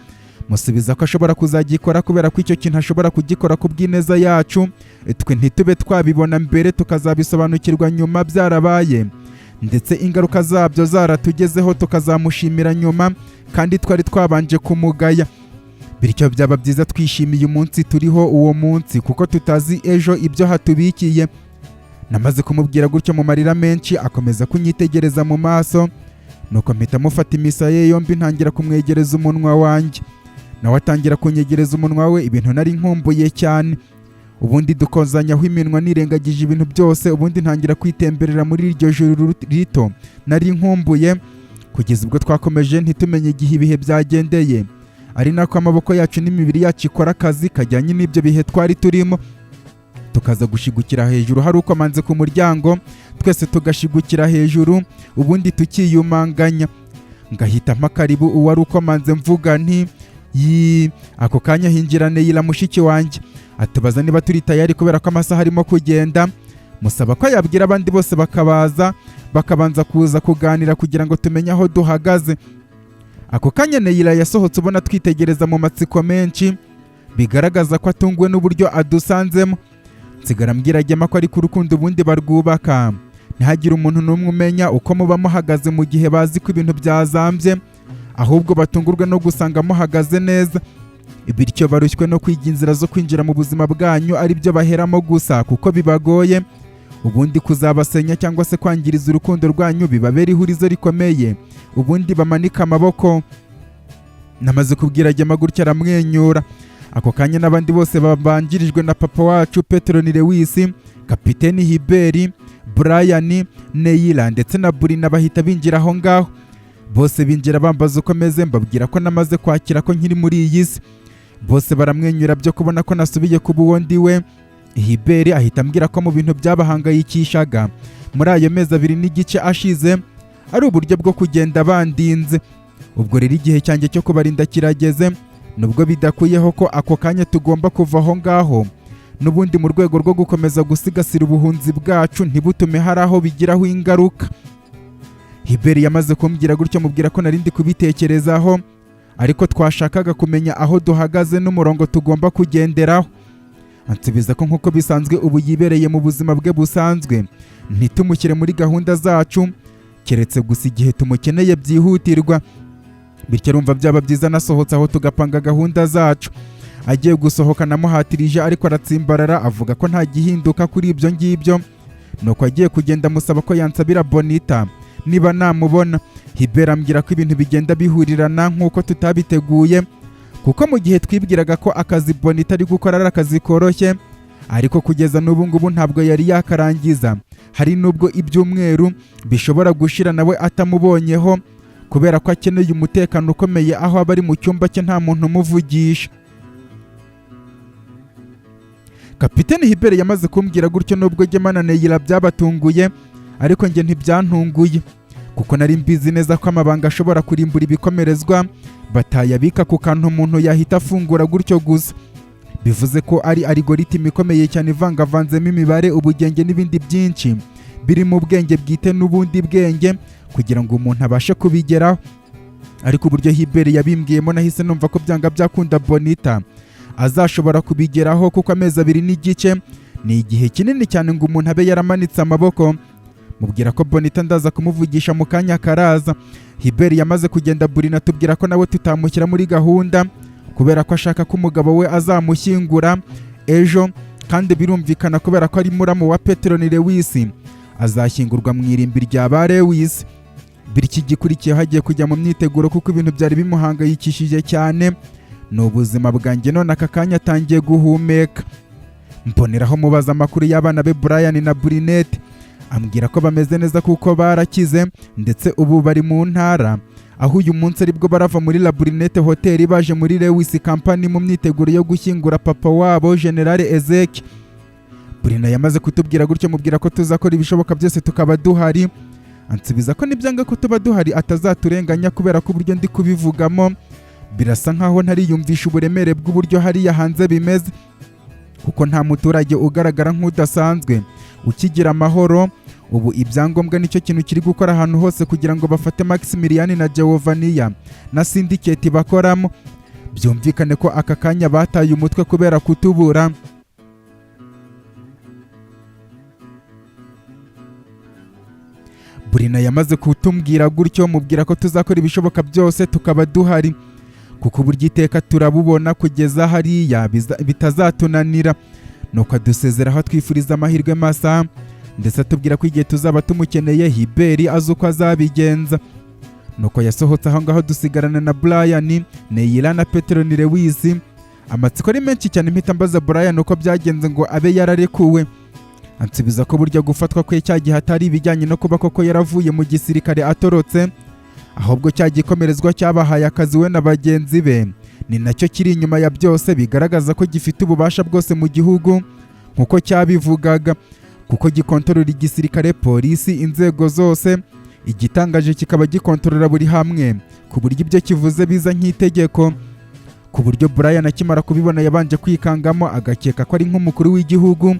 Musubiza ko ashobora kuzagikora, kubera ko icyo kintu ashobora kugikora ku bw'ineza yacu, twe ntitube twabibona mbere, tukazabisobanukirwa nyuma byarabaye, ndetse ingaruka zabyo zaratugezeho, tukazamushimira nyuma kandi twari twabanje kumugaya. Bityo byaba byiza twishimiye umunsi turiho uwo munsi, kuko tutazi ejo ibyo hatubikiye. Namaze kumubwira gutyo mu marira menshi, akomeza kunyitegereza mu maso, nuko mpita mufata imisaya ye yombi, ntangira kumwegereza umunwa wanjye, nawe atangira kunyegereza umunwa we, ibintu nari nkumbuye cyane. Ubundi dukozanyaho iminwa nirengagije ibintu byose, ubundi ntangira kwitemberera muri iryo joro rito nari nkumbuye, kugeza ubwo twakomeje ntitumenye igihe ibihe byagendeye, ari nako amaboko yacu n'imibiri yacu ikora akazi kajyanye n'ibyo bihe twari turimo, tukaza gushigukira hejuru hari ukomanze ku muryango, twese tugashigukira hejuru, ubundi tukiyumanganya, ngahita mpa karibu uwari ukomanze, mvuga nti: "Yi." Ako kanya hinjira Neyila mushiki wanjye, atubaza niba turi tayari kubera ko amasaha arimo kugenda. Musaba ko yabwira abandi bose bakabaza bakabanza kuza kuganira kugira ngo tumenye aho duhagaze. Ako kanya Neyila yasohotse ubona twitegereza mu matsiko menshi, bigaragaza ko atunguwe n'uburyo adusanzemo. Nsigara mbwira Gema ko ariko urukundo ubundi barwubaka, ntihagire umuntu n'umwe umenya uko muba muhagaze mu gihe bazi ko ibintu byazambye, ahubwo batungurwe no gusanga muhagaze neza, bityo barushywe no kwiga inzira zo kwinjira mu buzima bwanyu, ari byo baheramo gusa kuko bibagoye. Ubundi kuzabasenya cyangwa se kwangiriza urukundo rwanyu bibabera ihurizo rikomeye, ubundi bamanika amaboko. Namaze kubwira Gema gutya aramwenyura. Ako kanya n'abandi bose babanjirijwe na papa wacu Petero Lewis, kapiteni Hiberi, Brian, Neila ndetse na Burina bahita binjira aho ngaho. Bose binjira bambaza uko meze, mbabwira ko namaze kwakira ko nkiri muri iyi si. Bose baramwenyura byo kubona ko nasubiye kuba uwo ndi we. Hiberi ahita ambwira ko mu bintu byabahangayikishaga muri ayo mezi 2.5 ashize ari uburyo bwo kugenda bandinze. Ubwo rero igihe cyanjye cyo kubarinda kirageze, nubwo bidakuyeho ko ako kanya tugomba kuva aho ngaho n'ubundi, mu rwego rwo gukomeza gusigasira ubuhunzi bwacu ntibutume hari aho bigiraho ingaruka. Hiberi yamaze kumbwira gutyo, mubwira ko narindi kubitekerezaho, ariko twashakaga kumenya aho duhagaze n'umurongo tugomba kugenderaho. Ansubiza ko nk'uko bisanzwe ubu yibereye mu buzima bwe busanzwe, ntitumushyire muri gahunda zacu keretse gusa igihe tumukeneye byihutirwa. Bityo arumva byaba byiza nasohotse aho tugapanga gahunda zacu. Agiye gusohoka namuhatirije, ariko aratsimbarara, avuga ko nta gihinduka kuri ibyo ngibyo. Nuko agiye kugenda amusaba ko yansabira Bonita niba namubona. Hibera ambwira ko ibintu bigenda bihurirana nk'uko tutabiteguye, kuko mu gihe twibwiraga ko akazi Bonita ari gukora ari akazi koroshye, ariko kugeza n'ubu ngubu ntabwo yari yakarangiza. Hari n'ubwo ibyumweru bishobora gushira nawe atamubonyeho, kubera ko akeneye umutekano ukomeye aho aba ari mu cyumba cye nta muntu umuvugisha. Kapiteni Hibere yamaze kumbwira gutyo, nubwo Gemana na Neyira byabatunguye, ariko njye ntibyantunguye, kuko nari mbizi neza ko amabanga ashobora kurimbura ibikomerezwa batayabika ku kantu umuntu yahita afungura gutyo gusa. Bivuze ko ari algorithm ikomeye cyane ivangavanzemo imibare, ubugenge n'ibindi byinshi birimo ubwenge bwite n'ubundi bwenge kugira ngo umuntu abashe kubigeraho. Ariko uburyo Hibere yabimbwiyemo, nahise numva ko byanga byakunda Bonita azashobora kubigeraho, kuko amezi 2.5 ni igihe kinini cyane ngo umuntu abe yaramanitse amaboko. Mubwira ko Bonita ndaza kumuvugisha mu kanya karaza. Hiberi yamaze kugenda, Burina tubwira ko nawe tutamushyira muri gahunda kubera ko ashaka ko umugabo we azamushyingura ejo, kandi birumvikana kubera ko ari muramu wa Petroni Lewis, azashyingurwa mu irimbi rya ba Lewis. Bityo igikurikiyeho hagiye kujya mu myiteguro, kuko ibintu byari bimuhangayikishije cyane ni ubuzima bwanjye. None aka kanya atangiye guhumeka. Mboneraho mubaza amakuru y'abana be Brian na Brinette, ambwira ko bameze neza kuko barakize, ndetse ubu bari mu ntara, aho uyu munsi aribwo barava muri La Brinette Hotel baje muri Lewis Company mu myiteguro yo gushyingura papa wabo General Ezek. Brina yamaze kutubwira gutyo, mubwira ko tuzakora ibishoboka byose tukaba duhari. Ansubiza ko nibyanga ko tuba duhari atazaturenganya, kubera ko uburyo ndi kubivugamo birasa nkaho ntariyumvisha uburemere bw'uburyo hariya hanze bimeze, kuko nta muturage ugaragara nk'udasanzwe ukigira amahoro. Ubu ibyangombwa nicyo kintu kiri gukora ahantu hose kugira ngo bafate Maximilian na Giovania na syndicate bakoramo. Byumvikane ko aka kanya bataye umutwe kubera kutubura. Burina yamaze kutumbwira gutyo, mubwira ko tuzakora ibishoboka byose tukaba duhari, kuko uburyo iteka turabubona kugeza hariya bitazatunanira. Nuko adusezeraho twifuriza amahirwe masa, ndetse atubwira ko igihe tuzaba tumukeneye Hiberi azi uko azabigenza. Nuko yasohotse aho ngaho, dusigarana na Brian, Neyira na Petroni Lewis. Amatsiko ari menshi cyane, mpita mbaza Brian uko byagenze ngo abe yararekuwe. Ansubiza ko burya gufatwa kwe cya gihe atari ibijyanye no kuba koko yaravuye mu gisirikare atorotse, ahubwo cya gikomerezwa cyabahaye akazi we na bagenzi be ni nacyo kiri inyuma ya byose, bigaragaza ko gifite ububasha bwose mu gihugu nk'uko cyabivugaga, kuko gikontorora igisirikare, polisi, inzego zose. Igitangaje kikaba gikontorora buri hamwe, ku buryo ibyo kivuze biza nk'itegeko, ku buryo Brian akimara kubibona yabanje kwikangamo agakeka ko ari nk'umukuru w'igihugu,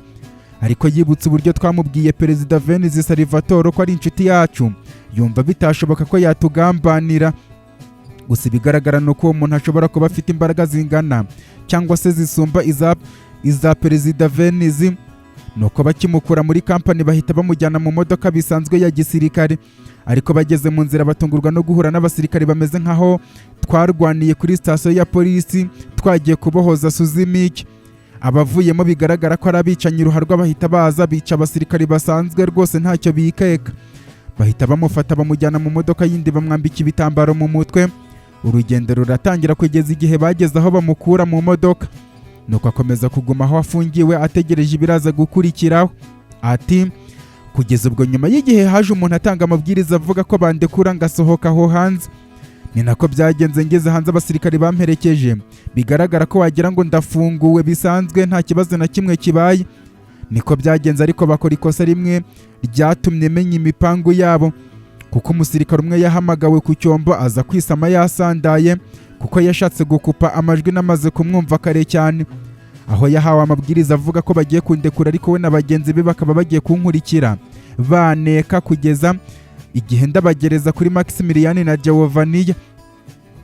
ariko yibutse uburyo twamubwiye Perezida Venise Salvatore ko ari inshuti yacu, yumva bitashoboka ko yatugambanira. Gusa ibigaragara ni uko uwo muntu ashobora kuba afite imbaraga zingana cyangwa se zisumba iza Perezida Venise. Nuko bakimukura muri kampani bahita bamujyana mu modoka bisanzwe ya gisirikare, ariko bageze mu nzira batungurwa no guhura n'abasirikare bameze nkaho twarwaniye kuri sitasiyo ya polisi twagiye kubohoza Suzimiki. Abavuyemo bigaragara ko ari abicanyi ruharwa, bahita baza bica abasirikare basanzwe rwose ntacyo bikeka. Bahita bamufata bamujyana mu modoka yindi, bamwambika ibitambaro mu mutwe, urugendo ruratangira kugeza igihe bageze aho bamukura mu modoka. Nuko akomeza kuguma aho afungiwe ategereje ibiraza gukurikiraho. Ati kugeza ubwo nyuma y'igihe haje umuntu atanga amabwiriza avuga ko bandekura ngasohoka aho hanze. Ni nako byagenze, ngeze hanze abasirikare bamperekeje, bigaragara ko wagira ngo ndafunguwe bisanzwe nta kibazo na kimwe kibaye. Niko byagenze, ariko bakora ikosa rimwe ryatumye menya imipangu yabo, kuko umusirikare umwe yahamagawe ku cyombo aza kwisama yasandaye, kuko yashatse gukupa amajwi namaze kumwumva kare cyane, aho yahawe amabwiriza avuga ko bagiye kundekura, ariko we na bagenzi be bakaba bagiye kunkurikira baneka kugeza igihe ndabagereza kuri Maximilian na Giovania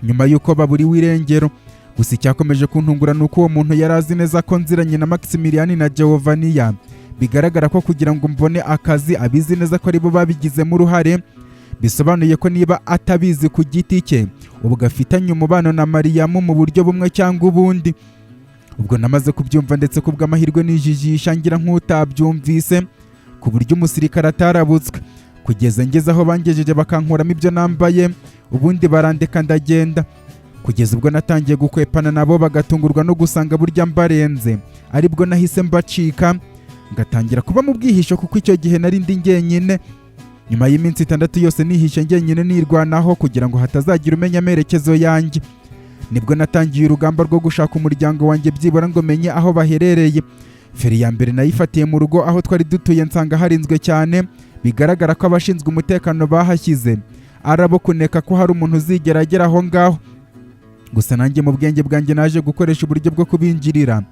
nyuma y'uko baburiwe irengero. Gusa icyakomeje kuntungura ni uko uwo muntu yari azi neza ko nziranye na Maximilian na Giovania, bigaragara ko kugira ngo mbone akazi abizi neza ko aribo babigizemo uruhare. Bisobanuye ko niba atabizi ku giti cye, ubwo afitanye umubano na Mariyamu mu buryo bumwe cyangwa ubundi. Ubwo namaze kubyumva, ndetse ku bw'amahirwe nijijisha ngira nk'utabyumvise, ku buryo umusirikare atarabutswe, kugeza ngeze aho bangejeje bakankuramo ibyo nambaye, ubundi barandeka ndagenda, kugeza ubwo natangiye gukwepana nabo bagatungurwa no gusanga burya mbarenze. Aribwo nahise mbacika, ngatangira kuba mu bwihisho, kuko icyo gihe nari ndi njyenyine. Nyuma y'iminsi 6 yose nihishe njyenyine nirwanaho kugira ngo hatazagira umenya amerekezo yanjye, nibwo natangiye urugamba rwo gushaka umuryango wanjye, byibura ngo menye aho baherereye. Feri ya mbere nayifatiye mu rugo aho twari dutuye, nsanga harinzwe cyane, bigaragara ko abashinzwe umutekano bahashyize ari abo kuneka ko hari umuntu uzigera agera aho ngaho. Gusa nanjye mu bwenge bwanjye naje gukoresha uburyo bwo kubinjirira,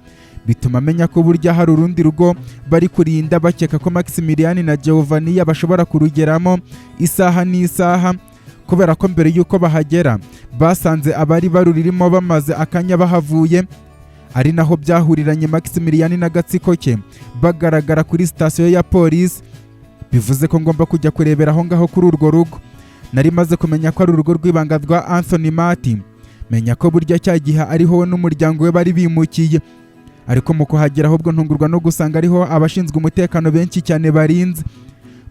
bituma amenya ko burya hari urundi rugo bari kurinda, bakeka ko Maximilian na Giovanni bashobora kurugeramo isaha n'isaha, kubera ko mbere y'uko bahagera basanze abari barurimo bamaze akanya bahavuye, ari naho byahuriranye Maximilian n'agatsiko ke bagaragara kuri sitasiyo ya polisi. Bivuze ko ngomba kujya kurebera aho ngaho kuri urwo rugo. Nari maze kumenya ko ari urugo rw'ibanga rwa Anthony Martin, menya ko burya cya gihe ariho we n'umuryango we bari bimukiye. Ariko mu kuhagera ahubwo ntungurwa no gusanga ariho abashinzwe umutekano benshi cyane barinze,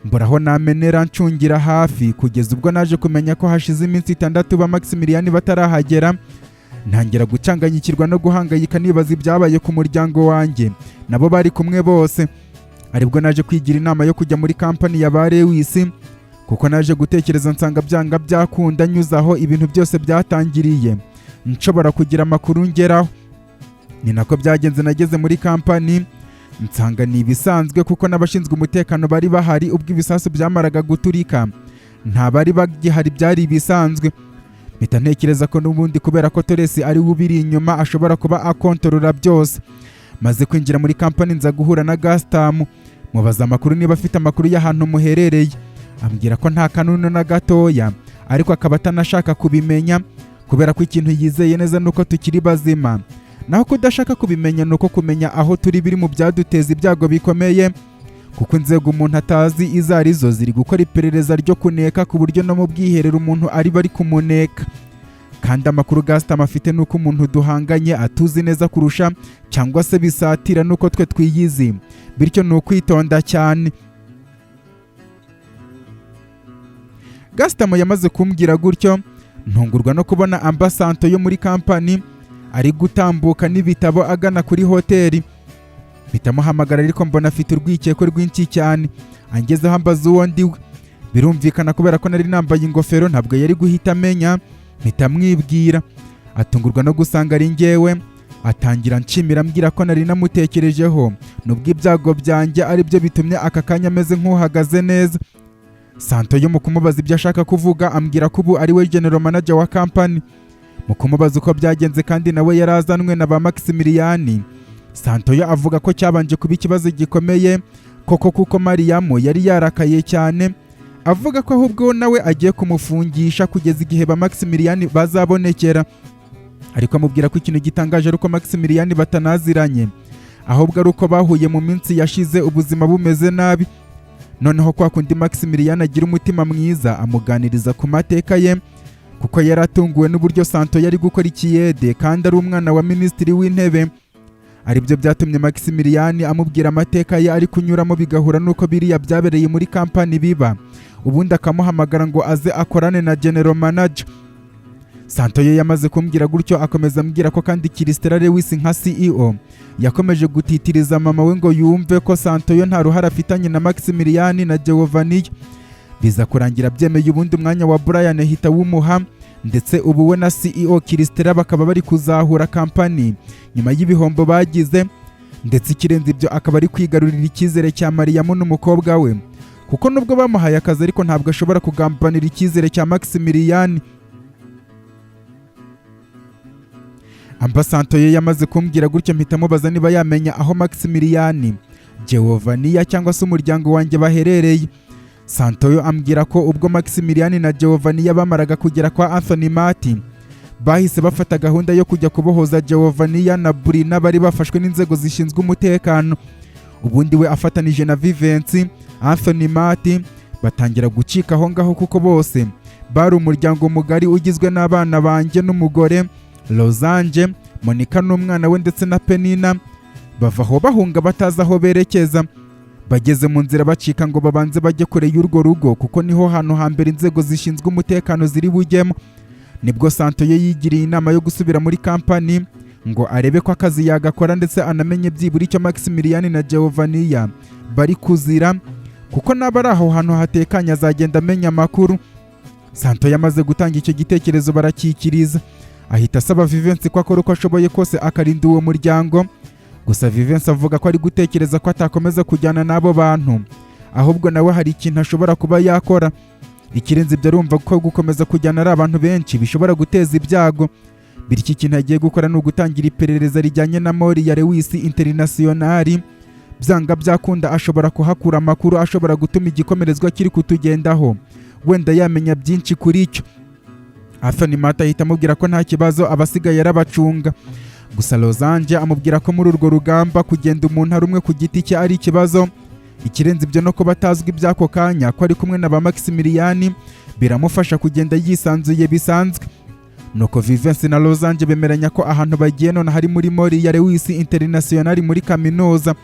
mbura aho namenera ncungira hafi, kugeza ubwo naje kumenya ko hashize iminsi 6 ba Maximilian batarahagera. Ntangira gucanganyikirwa no guhangayika, nibaza ibyabaye ku muryango wanjye nabo bari kumwe bose. Aribwo naje kwigira inama yo kujya muri kampani ya ba Lewis, kuko naje gutekereza nsanga byanga byakunda nyuze aho ibintu byose byatangiriye nshobora kugira amakuru ngeraho. Ni nako byagenze. Nageze muri kampani nsanga ni ibisanzwe, kuko n'abashinzwe umutekano bari bahari ubwo ibisasu byamaraga guturika nta bari bagihari, byari ibisanzwe. Mpita ntekereza ko n'ubundi kubera ko Toresi ari we ubiri inyuma, ashobora kuba akontorora byose. Maze kwinjira muri kampani nza guhura na Gasitamu, mubaza amakuru niba afite amakuru y'ahantu muherereye. Ambwira ko nta kanunu na gatoya, ariko akaba atanashaka kubimenya, kubera ko ikintu yizeye neza nuko tukiri bazima, naho kudashaka kubimenya ni uko kumenya aho turi biri mu byaduteza ibyago bikomeye, kuko inzego umuntu atazi izo arizo ziri gukora iperereza ryo kuneka, ku buryo no mu bwiherero umuntu ari bari kumuneka. Kandi amakuru Gasitamu afite ni uko umuntu duhanganye atuzi neza kurusha cyangwa se bisatira nuko twe twiyizi, bityo ni ukwitonda cyane. Gasitamo yamaze kumbwira gutyo, ntungurwa no kubona ambasanto yo muri kampani ari gutambuka n'ibitabo agana kuri hoteli. Mpita ariko mbona afite urwikekwe rwinshi cyane. Angezeho ambaza uwo ndiwe. Birumvikana, kubera ko nari nambaye ingofero ntabwo yari guhita amenya. Mpita mwibwira, atungurwa no gusanga ari njyewe. Atangira nshimira, ambwira ko nari namutekerejeho, nubwo ibyago byanjye ari byo bitumye aka kanya ameze nk'uhagaze neza. Santo yo mu kumubaza ibyo ashaka kuvuga, ambwira ko ubu ari we general manager wa kampani. Mu kumubaza uko byagenze kandi nawe yarazanwe na ba Maximiliani, Santoyo avuga ko cyabanje kuba ikibazo gikomeye koko, kuko Mariyamu yari yarakaye cyane, avuga ko ahubwo nawe agiye kumufungisha kugeza igihe ba Maximiliani bazabonekera. Ariko amubwira ko ikintu gitangaje ari uko Maximiliani batanaziranye, ahubwo ari uko bahuye mu minsi yashize ubuzima bumeze nabi. Noneho kwa kundi Maximilian agira umutima mwiza, amuganiriza ku mateka ye, kuko yari atunguwe n'uburyo Santo yari gukora ikiyede kandi ari umwana wa minisitiri w'intebe. Aribyo byatumye Maximilian amubwira amateka ye ari kunyuramo, bigahura n'uko biriya byabereye muri kampani biba, ubundi akamuhamagara ngo aze akorane na general manager. Santo ye yamaze kumbwira gutyo, akomeza ambwira ko kandi Kiristela Lewis nka CEO yakomeje gutitiriza mama we ngo yumve ko Santoyo nta ruhare afitanye na Maximilian na Giovanni. Biza kurangira byemeye, ubundi umwanya wa Brian ahita wumuha, ndetse ubu we na CEO Kiristela bakaba bari kuzahura kampani nyuma y'ibihombo bagize. Ndetse ikirenze ibyo, akaba ari kwigarurira icyizere cya Mariyamu n'umukobwa we, kuko nubwo bamuhaye akazi ariko ntabwo ashobora kugambanira icyizere cya Maximilian. Ambasanto ye yamaze kumbwira gutyo, mpita mubaza niba yamenya aho Maximilian, Giovanni cyangwa se umuryango wanjye baherereye. Santoyo ambwira ko ubwo Maximilian na Giovanni bamaraga kugera kwa Anthony Martin, bahise bafata gahunda yo kujya kubohoza Giovanni na Brina bari bafashwe n'inzego zishinzwe umutekano. Ubundi we afatanije na Vivensi, Anthony Martin Batangira gucika aho ngaho, kuko bose bari umuryango mugari ugizwe n'abana banjye n'umugore Rosange, Monica n'umwana we ndetse na Penina. Bava aho bahunga batazi aho berekeza. Bageze mu nzira bacika ngo babanze bajye kure y'urwo rugo, kuko niho hantu hambere inzego zishinzwe umutekano ziri bujyemo. Nibwo Santoyo yigiriye inama yo gusubira muri kampani ngo arebe ko akazi yagakora, ndetse anamenye byibura icyo Maximilian na Giovannia bari kuzira, kuko naba ari aho hantu hatekanye azagenda amenya amakuru. Santo yamaze gutanga icyo gitekerezo barakikiriza, ahita asaba Vivensi ko akora uko ashoboye kose akarinda uwo muryango. Gusa Vivensi avuga ko ari gutekereza ko atakomeza kujyana n'abo bantu, ahubwo nawe hari ikintu ashobora kuba yakora. Ikirenze ibyo, arumva ko gukomeza kujyana ari abantu benshi bishobora guteza ibyago, bityo ikintu agiye gukora ni ugutangira iperereza rijyanye na Mori ya Lewis International. Byanga byakunda ashobora kuhakura amakuru ashobora gutuma igikomerezwa kiri kutugendaho wenda yamenya byinshi kuri cyo. Anthony Mata ahita amubwira ko nta kibazo, abasigaye arabacunga. Gusa Rosange amubwira ko muri urwo rugamba kugenda umuntu ari umwe ku giti cye ari ikibazo. Ikirenze ibyo, no kuba atazwi iby'ako kanya ko ari kumwe na ba Maximilian biramufasha kugenda yisanzuye bisanzwe. Nuko Vivensi na Rosange bemeranya ko ahantu bagiye none hari muri Mori ya Lewis International muri kaminuza.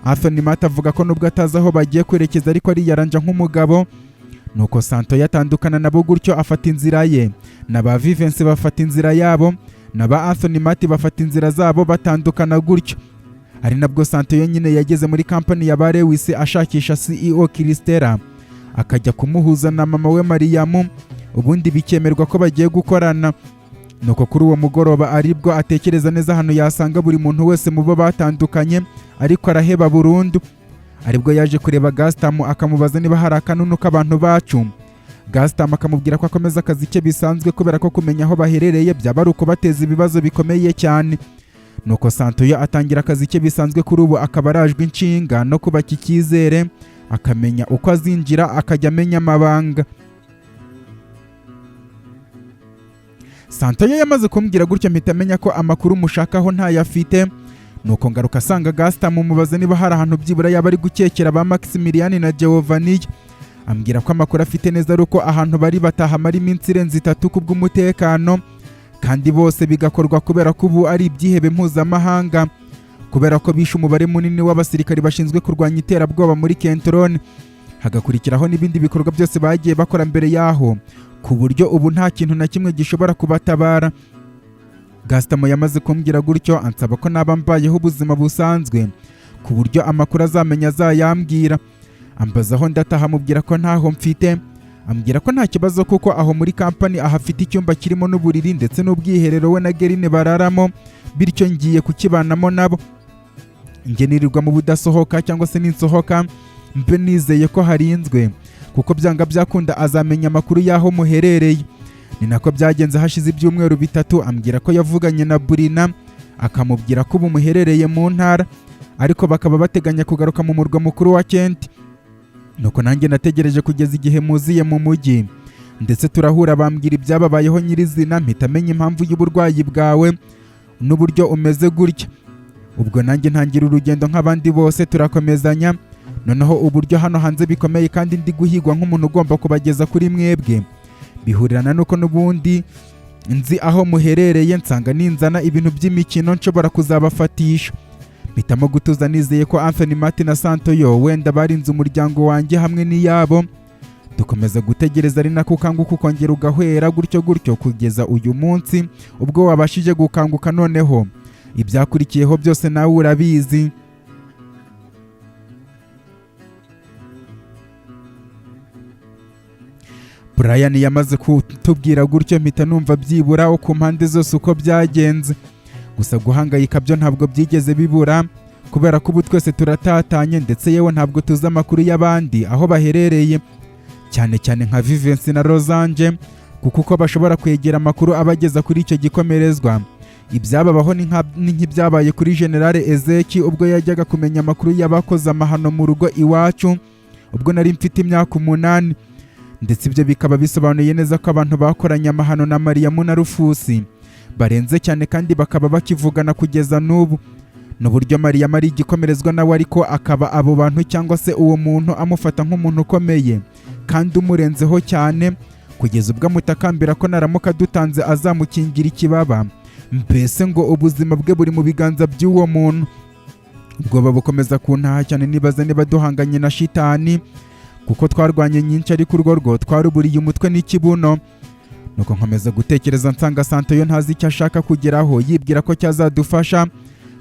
Anthony Mata avuga ko nubwo atazi aho bagiye kwerekeza ariko ariyaranja nk'umugabo. Nuko Santo yatandukana nabo gutyo, afata inzira ye, na ba Vivensi bafata inzira yabo, na ba Anthony Mati bafata inzira zabo, batandukana gutyo. Ari nabwo Santo yonyine yageze muri kampani ya ba Lewis ashakisha CEO Christella, akajya kumuhuza na mama we Mariyamu, ubundi bikemerwa ko bagiye gukorana. Nuko kuri uwo mugoroba aribwo atekereza neza ahantu yasanga buri muntu wese mu bo batandukanye, ariko araheba burundu. Aribwo yaje kureba Gastamu, akamubaza niba hari akanunu k'abantu bacu. Gastamu akamubwira ko akomeza akazi ke bisanzwe, kubera ko kumenya aho baherereye byaba ari ukubateza ibibazo bikomeye cyane. Nuko Santoyo atangira akazi ke bisanzwe. Kuri ubu akaba arajwe inshinga no kubaka icyizere, akamenya uko azinjira akajya amenya amabanga. Santoyo yamaze kumbwira gutyo, mpita amenya ko amakuru mushakaho ntayafite. Nuko ngaruka asanga Gastamu, mubaza niba hari ahantu byibura yaba ari gukekera ba Maximilian na Giovanni. Ambwira ko amakuru afite neza ari uko ahantu bari batahamara iminsi irenze 3 kubw'umutekano, kandi bose bigakorwa kubera ko ubu ari ibyihebe mpuzamahanga, kubera ko bishe umubare munini w'abasirikari bashinzwe kurwanya iterabwoba muri Kentrone, hagakurikiraho n'ibindi bikorwa byose bagiye bakora mbere yaho, ku buryo ubu nta kintu na kimwe gishobora kubatabara. Gastamo yamaze kumbwira gutyo, ansaba ko naba mbayeho ubuzima busanzwe, ku buryo amakuru azamenya azayambwira. Ambaza aho ndataha, amubwira ko ntaho mfite. Ambwira ko nta kibazo, kuko aho muri kampani ahafite icyumba kirimo n'uburiri ndetse n'ubwiherero we na Gerine bararamo, bityo ngiye kukibanamo nabo. Njye nirirwa mu budasohoka, cyangwa se ninsohoka mbe nizeye ko harinzwe, kuko byanga byakunda azamenya amakuru y'aho muherereye. Ni nako byagenze. Hashize ibyumweru 3 ambwira ko yavuganye na Burina, akamubwira ko ubu muherereye mu ntara, ariko bakaba bateganya kugaruka mu murwa mukuru wa Kent. Nuko nanjye nategereje kugeza igihe muziye mu mujyi, ndetse turahura, bambwira ibyababayeho nyirizina, mpita menya impamvu y'uburwayi bwawe n'uburyo umeze gutya. Ubwo nanjye ntangira urugendo nk'abandi bose, turakomezanya. Noneho uburyo hano hanze bikomeye kandi ndi guhigwa nk'umuntu ugomba kubageza kuri mwebwe, bihurirana nuko n'ubundi nzi aho muherereye, nsanga ninzana ibintu by'imikino nshobora kuzabafatisha. Mpitamo gutuza nizeye ko Anthony Martin na Santoyo wenda barinze umuryango wanjye hamwe n'iyabo. Dukomeza gutegereza, ari nako ukanguka ukongera ugahwera, gutyo gutyo kugeza uyu munsi ubwo wabashije gukanguka. Noneho ibyakurikiyeho byose nawe urabizi. Brian yamaze kutubwira gutyo, mpita numva byibura ku mpande zose uko byagenze. Gusa guhangayika byo ntabwo byigeze bibura, kubera ko ubu twese turatatanye, ndetse yewe ntabwo tuzi amakuru y'abandi aho baherereye, cyane cyane nka Vivensi na Rosange, kuko uko bashobora kwegera amakuru abageza kuri icyo gikomerezwa. Ibyababaho ni nk'ibyabaye kuri General Ezeki ubwo yajyaga kumenya amakuru y'abakoze amahano mu rugo iwacu ubwo nari mfite imyaka 8. Ndetse ibyo bikaba bisobanuye neza ko abantu bakoranye amahano na Mariyamu na Rufusi barenze cyane, kandi bakaba bakivugana kugeza n'ubu. N'uburyo Mariya ari igikomerezwa nawe, ariko akaba abo bantu cyangwa se uwo muntu amufata nk'umuntu ukomeye kandi umurenzeho cyane, kugeza ubwo amutakambira ko naramuka dutanze azamukingira ikibaba. Mbese ngo ubuzima bwe buri mu biganza by'uwo muntu. Ubwoba bukomeza kuntaha cyane, nibaza niba duhanganye na shitani, kuko twarwanye nyinshi ariko urwo rwo twaruburiye umutwe n'ikibuno. Nuko nkomeza gutekereza, nsanga Santo yo ntazi icyo ashaka kugeraho, yibwira ko cyazadufasha,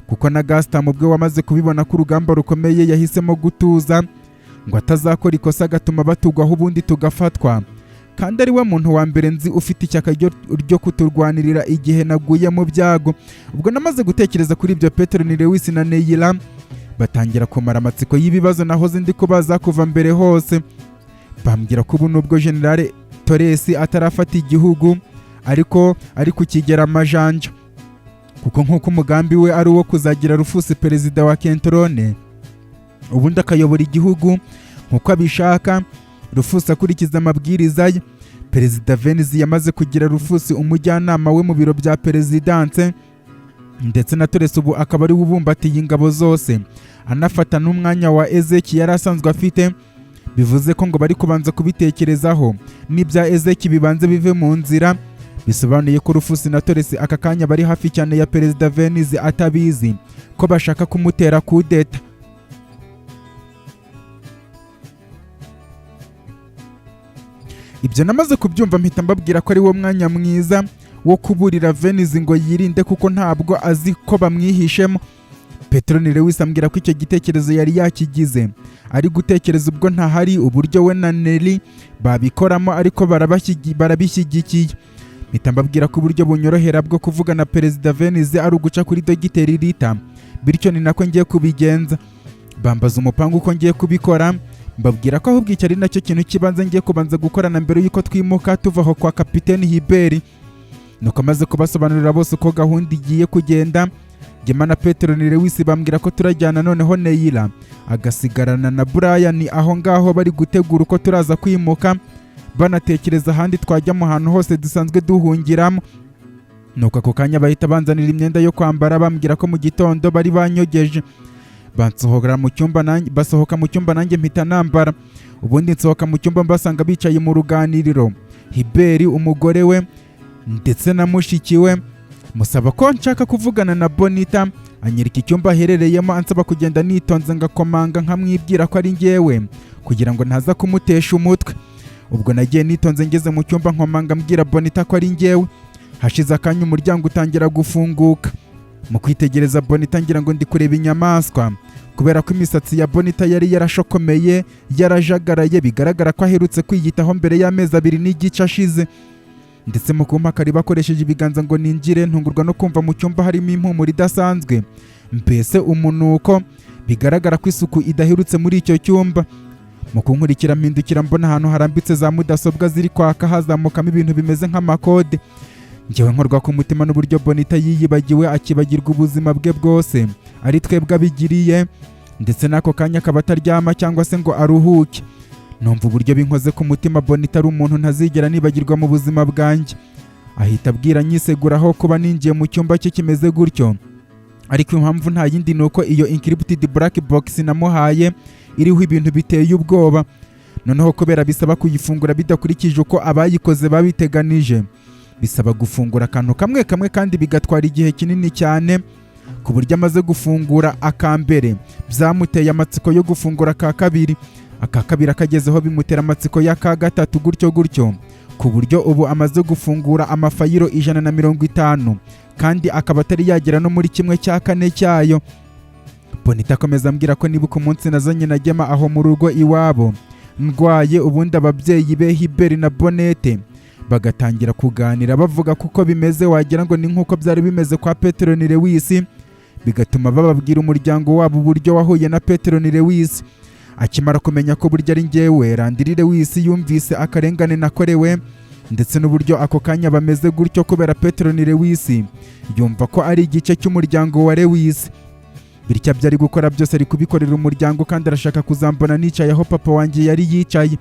kuko na Gasita mu bwe wamaze kubibona ko urugamba rukomeye yahisemo gutuza ngo atazakora ikosa agatuma batugwaho ubundi tugafatwa, kandi ari we muntu wa mbere nzi ufite ishyaka ryo kuturwanirira igihe naguye mu byago. Ubwo namaze gutekereza kuri ibyo, Petero ni Lewis na Neyila batangira kumara amatsiko y'ibibazo nahoze ndi kubaza kuva mbere hose. Bambwira ko ubu nubwo Generale Torres atarafata igihugu, ariko ari kukigera amajanja, kuko nk'uko umugambi we ari uwo kuzagira Rufusi perezida wa Kentrone, ubundi akayobora igihugu nk'uko abishaka, Rufusi akurikiza amabwiriza ye. Perezida Venizi yamaze kugira Rufusi umujyanama we mu biro bya perezidanse, ndetse na Torres ubu akaba ari we ubumbatiye ingabo zose, anafata n'umwanya wa Ezeki yari asanzwe afite. Bivuze ko ngo bari kubanza kubitekerezaho, n'ibya Ezeki bibanze bive mu nzira. Bisobanuye ko Rufusi na Torres aka kanya bari hafi cyane ya Perezida Venizi atabizi ko bashaka kumutera kudeta. Ibyo namaze kubyumva, mpita mbabwira ko ari wo mwanya mwiza wo kuburira Venizi ngo yirinde, kuko ntabwo azi ko bamwihishemo. Petroni Lewis ambwira ko icyo gitekerezo yari yakigize ari gutekereza ubwo ntahari uburyo we na Nelly babikoramo, ariko barabishyigikiye. Mpita mbabwira ko uburyo bunyorohera bwo kuvugana Perezida Venize ari uguca kuri Dogiteri Rita, bityo ni nako ngiye kubigenza. Bambaza umupangu uko ngiye kubikora, mbabwira ko ahubwo icyo ari nacyo kintu cy'ibanze ngiye kubanza gukorana mbere y'uko twimuka tuva aho kwa Kapiteni Hiberi. Nuko amaze kubasobanurira bose uko gahunda igiye kugenda, Gema na Petero ni Lewis bambwira ko turajyana, noneho Neyila agasigarana na Brian aho ngaho bari gutegura uko turaza kwimuka, banatekereza ahandi twajya mu hantu hose dusanzwe duhungiramo. Nuko ako kanya bahita banzanira imyenda yo kwambara, bambwira ko mu gitondo bari banyogeje. Bansohora mu cyumba nanjye, basohoka mu cyumba nanjye mpita nambara, ubundi nsohoka mu cyumba mbasanga bicaye mu ruganiriro, Hiberi, umugore we ndetse na mushiki we. Musaba ko nshaka kuvugana na Bonita, anyereka icyumba aherereyemo, ansaba kugenda nitonze ngakomanga nkamwibwira ko ari njyewe kugira ngo ntaza kumutesha umutwe. Ubwo nagiye nitonze, ngeze mu cyumba nkomanga mbwira Bonita ko ari njyewe. Hashize akanya umuryango utangira gufunguka. Mu kwitegereza Bonita ngira ngo ndi kureba inyamaswa, kubera ko imisatsi ya Bonita yari yarashokomeye, yarajagaraye, bigaragara ko aherutse kwiyitaho mbere y'amezi 2.5 ashize. Ndetse mu kumpa karibu akoresheje ibiganza ngo ninjire, ntungurwa no kumva mu cyumba harimo impumuro idasanzwe, mbese umunuko, bigaragara ko isuku idaherutse muri icyo cyumba. Mu kunkurikira mpindukira mbona ahantu harambitse za mudasobwa ziri kwaka, hazamukamo ibintu bimeze nk'amakode. Njyewe nkorwa ku mutima n'uburyo Bonita yiyibagiwe, akibagirwa ubuzima bwe bwose ari twebwe abigiriye, ndetse n'ako kanya akaba ataryama cyangwa se ngo aruhuke. Numva uburyo binkoze ku mutima. Bonita ari umuntu ntazigera nibagirwa mu buzima bwanjye. Ahita abwira nyiseguraho kuba ninjiye mu cyumba cye kimeze gutyo, ariko impamvu nta yindi ni uko iyo encrypted black box namuhaye iriho ibintu biteye ubwoba. Noneho kubera bisaba kuyifungura bidakurikije uko abayikoze babiteganije, bisaba gufungura akantu kamwe kamwe kandi bigatwara igihe kinini cyane, ku buryo amaze gufungura akambere byamuteye amatsiko yo gufungura aka kabiri, aka kabiri akagezeho bimutera amatsiko y'aka gatatu, gutyo gutyo, ku buryo ubu amaze gufungura amafayiro 150 kandi akaba atari yagera no muri 1/4 cyayo. Bonita akomeza ambwira ko nibuka umunsi nazanye na Gema aho mu rugo iwabo ndwaye, ubundi ababyeyi be Hiberi na Bonete bagatangira kuganira bavuga kuko bimeze wagira ngo ni nk'uko byari bimeze kwa Petero ni Lewis, bigatuma bababwira umuryango wabo uburyo wahuye na Petero ni Lewis. Akimara kumenya ko burya ari njyewe Landry Lewis, yumvise akarengane nakorewe ndetse n'uburyo ako kanya bameze gutyo kubera Petero ni Lewis, yumva ko ari igice cy'umuryango wa Lewis, bityo ibyo ari gukora byose ari kubikorera umuryango kandi arashaka kuzambona nicaye aho papa wanjye yari yicaye.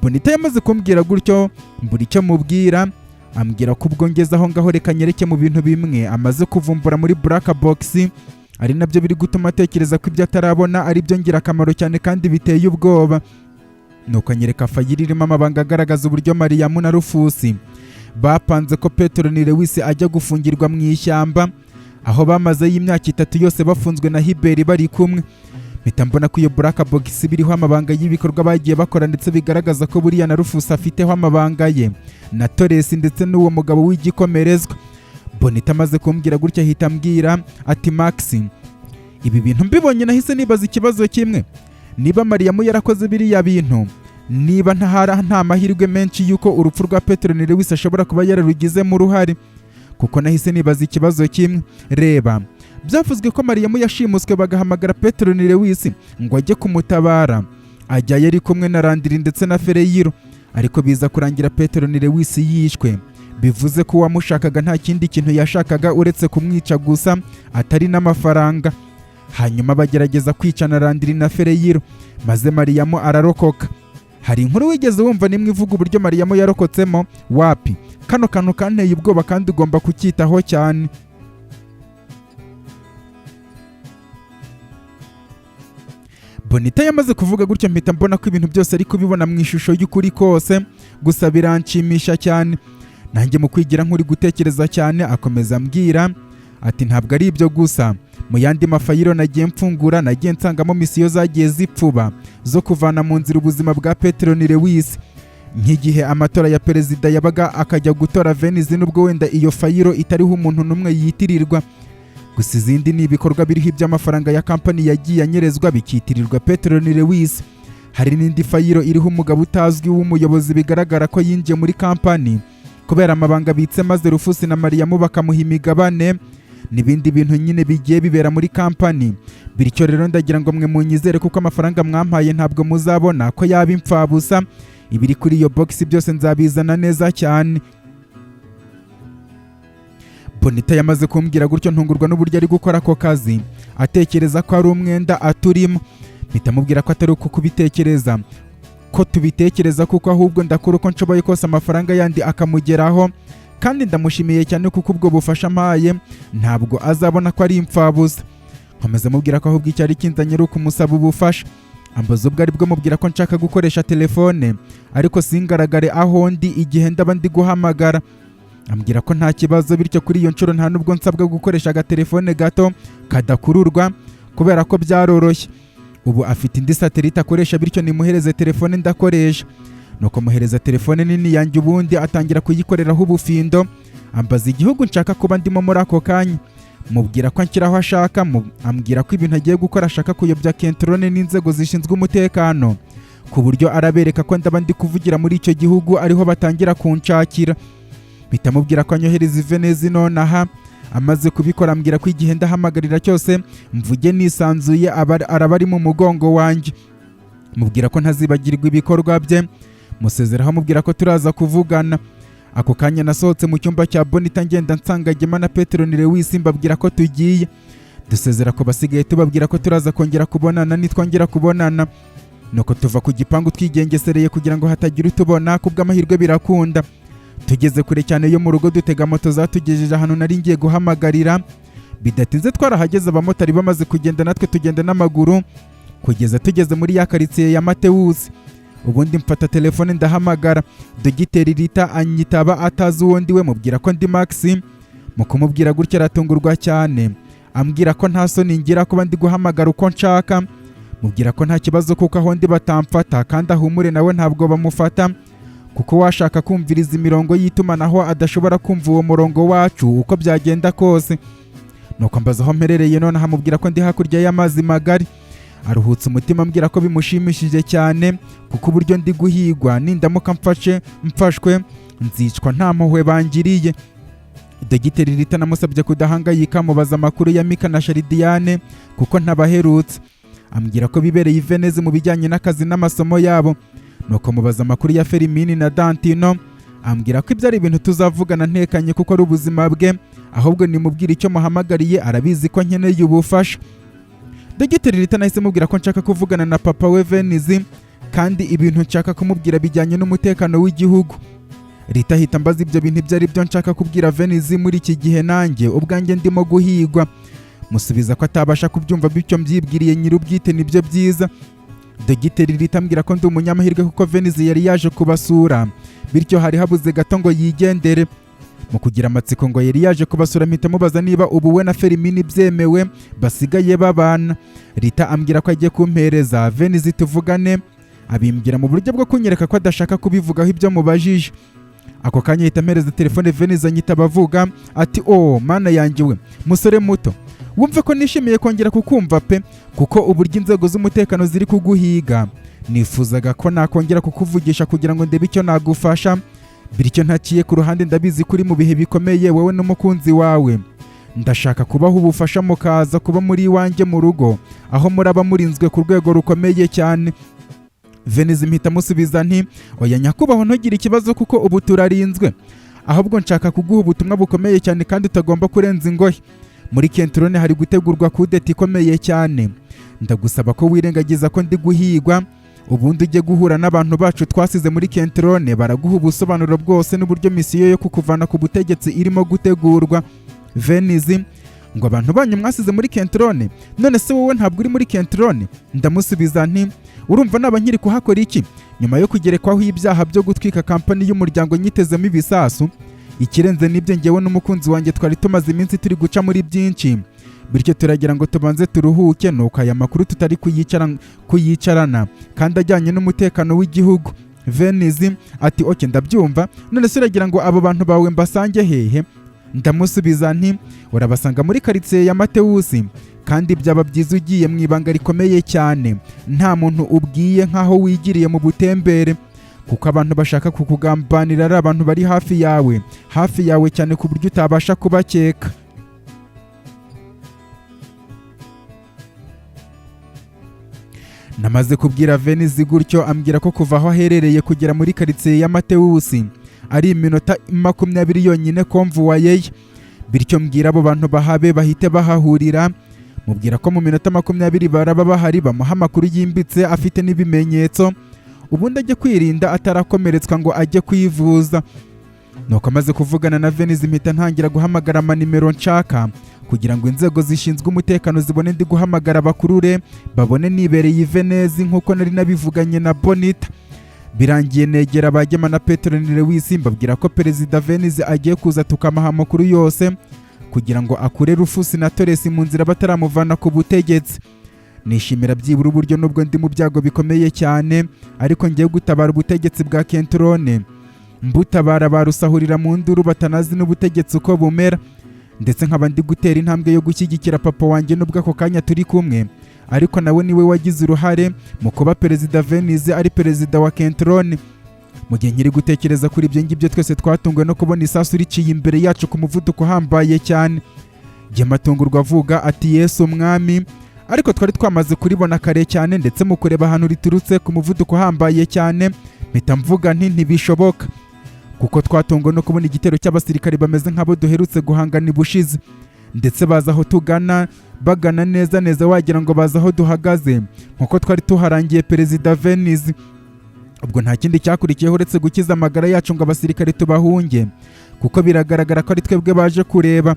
Bonita yamaze kumbwira gutyo mbura icyo mubwira, ambwira ko ubwo ngeze aho ngaho reka nyereke mu bintu bimwe amaze kuvumbura muri black box. Ari nabyo biri gutuma atekereza ko ibyo atarabona ari byo ngirakamaro cyane kandi biteye ubwoba. Nuko anyereka fayili irimo amabanga agaragaza uburyo Mariyamu na Rufusi bapanze ko Petero ni Lewisi ajya gufungirwa mu ishyamba, aho bamazeyo imyaka 3 yose bafunzwe na Hiberi bari kumwe. Mpita mbona ko iyo black box biriho amabanga y'ibikorwa bagiye bakora, ndetse bigaragaza ko buriya na Rufusi afiteho amabanga ye na Toresi ndetse n'uwo mugabo w'igikomerezwa. Bonita amaze kumbwira gutya, ahita ambwira ati: "Max, ibi bintu mbibonye nahise nibaza ikibazo kimwe. Niba Mariyamu yarakoze biriya bintu, niba ntahara nta mahirwe menshi y'uko urupfu rwa Petero ni Lewis ashobora kuba yararugizemo uruhare, kuko nahise nibaza ikibazo kimwe. Reba, byavuzwe ko Mariyamu yashimuswe, bagahamagara Petero ni Lewis ngo ajye kumutabara, ajyayo ari kumwe na Randiri ndetse na Fereyiro, ariko biza kurangira Petero ni Lewis yishwe. Bivuze ko uwamushakaga nta kindi kintu yashakaga uretse kumwica gusa, atari n'amafaranga. Hanyuma bagerageza kwica na Randiri na Fereyiro, maze Mariyamu ararokoka. Hari inkuru wigeze wumva nimwe ivuga uburyo Mariyamu yarokotsemo? Wapi. Kano kantu kanteye ubwoba kandi ugomba kucyitaho cyane." Bonita yamaze kuvuga gutyo, mpita mbona ko ibintu byose ari kubibona mu ishusho y'ukuri kose, gusa biranshimisha cyane. Nanjye mu kwigira nk'uri gutekereza cyane, akomeza ambwira ati: "Ntabwo ari ibyo gusa. Mu yandi mafayiro nagiye mfungura, nagiye nsangamo misiyo zagiye zipfuba zo kuvana mu nzira ubuzima bwa Petero ni Lewis, nk'igihe amatora ya perezida yabaga akajya gutora Venice, nubwo wenda iyo fayiro itariho umuntu n'umwe yitirirwa. Gusa izindi ni ibikorwa biriho iby'amafaranga ya kampani yagiye anyerezwa bikitirirwa Petero ni Lewis. Hari n'indi fayiro iriho umugabo utazwi w'umuyobozi, bigaragara ko yinjiye muri kampani kubera amabanga abitse, maze Rufusi na Mariyamu bakamuha imigabane n'ibindi bintu nyine bigiye bibera muri kampani. Bityo rero ndagira ngo mwe munyizere, kuko amafaranga mwampaye ntabwo muzabona ko yaba imfabusa. Ibiri kuri iyo box byose nzabizana neza cyane." Bonita yamaze kumbwira gutyo, ntungurwa n'uburyo ari gukora ako kazi atekereza ko ari umwenda aturimo. Mpita mubwira ko atari uko kubitekereza ko tubitekereza, kuko ahubwo ndakora uko nshoboye kose amafaranga yandi akamugeraho, kandi ndamushimiye cyane kuko ubwo bufasha ampaye ntabwo azabona ko ari imfabusa. Nkomeza mubwira ko ahubwo icyari kinzanye ari ukumusaba ubufasha. Ambaza ubwo ari bwo, mubwira ko nshaka gukoresha telefone ariko singaragare aho ndi igihe ndaba ndi guhamagara. Ambwira ko nta kibazo, bityo kuri iyo nshuro nta nubwo nsabwa gukoresha agatelefone gato kadakururwa kubera ko byaroroshye. Ubu afite indi satelite akoresha, bityo nimuhereze telefone ndakoresha. Nuko muhereza telefone nini yanjye, ubundi atangira kuyikoreraho ubufindo. Ambaza igihugu nshaka kuba ndimo muri ako kanya, mubwira ko anshyira aho ashaka. Ambwira ko ibintu agiye gukora ashaka kuyobya Kentrone n'inzego zishinzwe umutekano, ku buryo arabereka ko ndaba ndi kuvugira muri icyo gihugu ariho batangira kunshakira. Mpita mubwira ko anyohereza i Venezi nonaha. Amaze kubikora, ambwira ko igihe ndahamagarira cyose mvuge nisanzuye, araba ari mu mugongo wanjye. Mubwira ko ntazibagirwa ibikorwa bye. Musezeraho mubwira ko turaza kuvugana. Ako kanya nasohotse mu cyumba cya Bonita, ngenda nsanga Gema na Petero ni Lewis, mbabwira ko tugiye. Dusezera ku basigaye, tubabwira ko turaza kongera kubonana nitwongera kubonana. Nuko tuva ku gipangu twigengesereye kugira ngo hatagira utubona. Kubw'amahirwe birakunda. Tugeze kure cyane yo mu rugo, dutega moto zatugejeje ahantu nari ngiye guhamagarira. Bidatinze twarahageze, abamotari bamaze kugenda, natwe tugenda n'amaguru kugeza tugeze muri ya karitsiye ya Matewusi. Ubundi mfata telefone ndahamagara. Dogiteri Rita anyitaba atazi uwo ndi we, mubwira ko ndi Max. Mu kumubwira gutya aratungurwa cyane, ambwira ko nta soni ngira kuba ndi guhamagara uko nshaka. Mubwira ko nta kibazo kuko aho ndi batamfata, kandi ahumure nawe ntabwo bamufata, kuko washaka kumviriza imirongo y'itumanaho adashobora kumva uwo murongo wacu uko byagenda kose. Nuko mbaza aho mperereye nonaha, amubwira ko ndi hakurya y'amazi magari. Aruhutse umutima, ambwira ko bimushimishije cyane, kuko uburyo ndi guhigwa nindamuka mfashwe nzicwa nta mpuhwe bangiriye. Dogiteri Rita namusabye kudahangayika, mubaza amakuru ya Mika na Sharidiyane kuko ntabaherutse. Ambwira ko bibereye i Veneze mu bijyanye n'akazi n'amasomo yabo. Nuko mubaza amakuru ya Ferimini na Dantino, ambwira ko ibyo ari ibintu tuzavugana ntekanye kuko ari ubuzima bwe, ahubwo nimubwire icyo muhamagariye, arabizi ko nkeneye ubufasha. Dogiteri Rita nahise mubwira ko nshaka kuvugana na papa we Venizi, kandi ibintu nshaka kumubwira bijyanye n'umutekano w'igihugu. Rita ahita ambaza ibyo bintu ibyo ari byo nshaka kubwira Venizi muri iki gihe nanjye ubwanjye ndimo guhigwa. Musubiza ko atabasha kubyumva, bityo mbyibwiriye nyir'ubwite nibyo byiza. Dogiteri Rita ambwira ko ndi umunyamahirwe kuko Venize yari yaje kubasura, bityo hari habuze gato ngo yigendere. Mu kugira amatsiko ngo yari yaje kubasura, mpita mubaza niba ubu we na Ferimini byemewe basigaye babana. Rita ambwira ko agiye kumpereza Venize tuvugane, abimbwira mu buryo bwo kunyereka ko adashaka kubivugaho ibyo mubajije. Ako kanya ahita ampereza telefone, Venize anyita abavuga ati: "Oh Mana yanjye we, musore muto, wumve ko nishimiye kongera kukumva pe, kuko uburyo inzego z'umutekano ziri kuguhiga nifuzaga ko nakongera kukuvugisha kugira ngo ndebe icyo nagufasha. Bityo ntaciye ku ruhande, ndabizi ko uri mu bihe bikomeye wowe n'umukunzi wawe. Ndashaka kubaha ubufasha mukaza kuba muri iwanjye mu rugo, aho muraba murinzwe ku rwego rukomeye cyane." Venize mpita musubiza nti: "Oya nyakubahwa, ntugire ikibazo kuko ubu turarinzwe. Ahubwo nshaka kuguha ubutumwa bukomeye cyane kandi utagomba kurenza ingohe. Muri Kentrone hari gutegurwa kudeta ikomeye cyane. Ndagusaba ko wirengagiza ko ndi guhigwa, ubundi ujye guhura n'abantu bacu twasize muri Kentrone, baraguha ubusobanuro bwose n'uburyo misiyo yo kukuvana ku butegetsi irimo gutegurwa." Venize ngo: "Abantu banyu mwasize muri Kentrone? None se wowe ntabwo uri muri Kentrone?" Ndamusubiza nti: "Urumva naba nkiri kuhakora iki nyuma yo kugerekwaho ibyaha byo gutwika kampani y'umuryango nyitezemo ibisasu? Ikirenze n'ibyo, ngewe n'umukunzi wanjye twari tumaze iminsi turi guca muri byinshi, bityo turagira ngo tubanze turuhuke, nuko aya makuru tutari kuyicarana kandi ajyanye n'umutekano w'igihugu." Venizi ati: "Okay, ndabyumva. None se uragira ngo abo bantu bawe mbasange hehe?" Ndamusubiza nti: "Urabasanga muri karitsiye ya Matewusi, kandi byaba byiza ugiye mu ibanga rikomeye cyane, nta muntu ubwiye, nk'aho wigiriye mu butembere, kuko abantu bashaka kukugambanira ari abantu bari hafi yawe, hafi yawe cyane, ku buryo utabasha kubakeka." Namaze kubwira Venizi gutyo, ambwira ko kuva aho aherereye kugera muri karitsiye ya Matewusi ari iminota 20 yonyine konvuwaye, bityo mbwira abo bantu bahabe bahite bahahurira. Mubwira ko mu minota 20 baraba bahari, bamuha amakuru yimbitse afite n'ibimenyetso, ubundi ajye kwirinda atarakomeretswa ngo ajye kwivuza. Nuko amaze kuvugana na Venize, mpita ntangira guhamagara amanimero nshaka kugira ngo inzego zishinzwe umutekano zibone ndi guhamagara, bakurure babone nibereye i Venezi nk'uko nari nabivuganye na Bonita. Birangiye negera Bagema na Petero Lewis, mbabwira ko Perezida Venize agiye kuza tukamuha amakuru yose kugira ngo akure Rufusi na Toresi mu nzira bataramuvana ku butegetsi. Nishimira byibura uburyo nubwo ndi mu byago bikomeye cyane, ariko ngiye gutabara ubutegetsi bwa Kentrone, mbutabara barusahurira mu nduru batanazi n'ubutegetsi uko bumera, ndetse nkaba ndi gutera intambwe yo gushyigikira papa wanjye, nubwo ako kanya turi kumwe, ariko nawe niwe wagize uruhare mu kuba Perezida Venize ari perezida wa Kentrone. Mu gihe nkiri gutekereza kuri ibyo ngibyo, twese twatunguwe no kubona isasu riciye imbere yacu ku muvuduko uhambaye cyane. Gematungurwa avuga ati: "Yesu umwami!" Ariko twari twamaze kuribona kare cyane, ndetse mu kureba ahantu riturutse ku muvuduko uhambaye cyane, mpita mvuga nti: "Ntibishoboka", kuko twatunguwe no kubona igitero cy'abasirikare bameze nk'abo duherutse guhangana ibushize, ndetse baza aho tugana, bagana neza neza wagira ngo baza aho duhagaze nkuko twari tuharangiye Perezida Venize. Ubwo nta kindi cyakurikiyeho uretse gukiza amagara yacu ngo abasirikare tubahunge, kuko biragaragara ko ari twebwe baje kureba.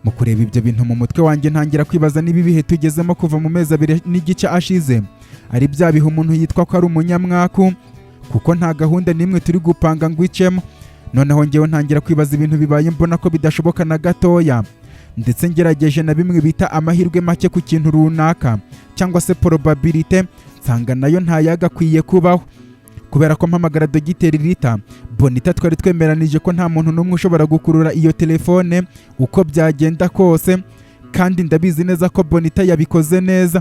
Mu kureba ibyo bintu, mu mutwe wanjye ntangira kwibaza niba ibihe tugezemo kuva mu mezi 2.5 ashize ari bya bihe umuntu yitwa ko ari umunyamwaku, kuko nta gahunda n'imwe turi gupanga ngo icemo. Noneho ngewe ntangira kwibaza ibintu bibaye, mbona ko bidashoboka na gatoya, ndetse ngerageje na bimwe bita amahirwe make ku kintu runaka cyangwa se probabilité, nsanga nayo ntayagakwiye kubaho. Kubera ko mpamagara Dogiteri Rita, Bonita twari twemeranije ko nta muntu n'umwe ushobora gukurura iyo telefone uko byagenda kose, kandi ndabizi neza ko Bonita yabikoze neza.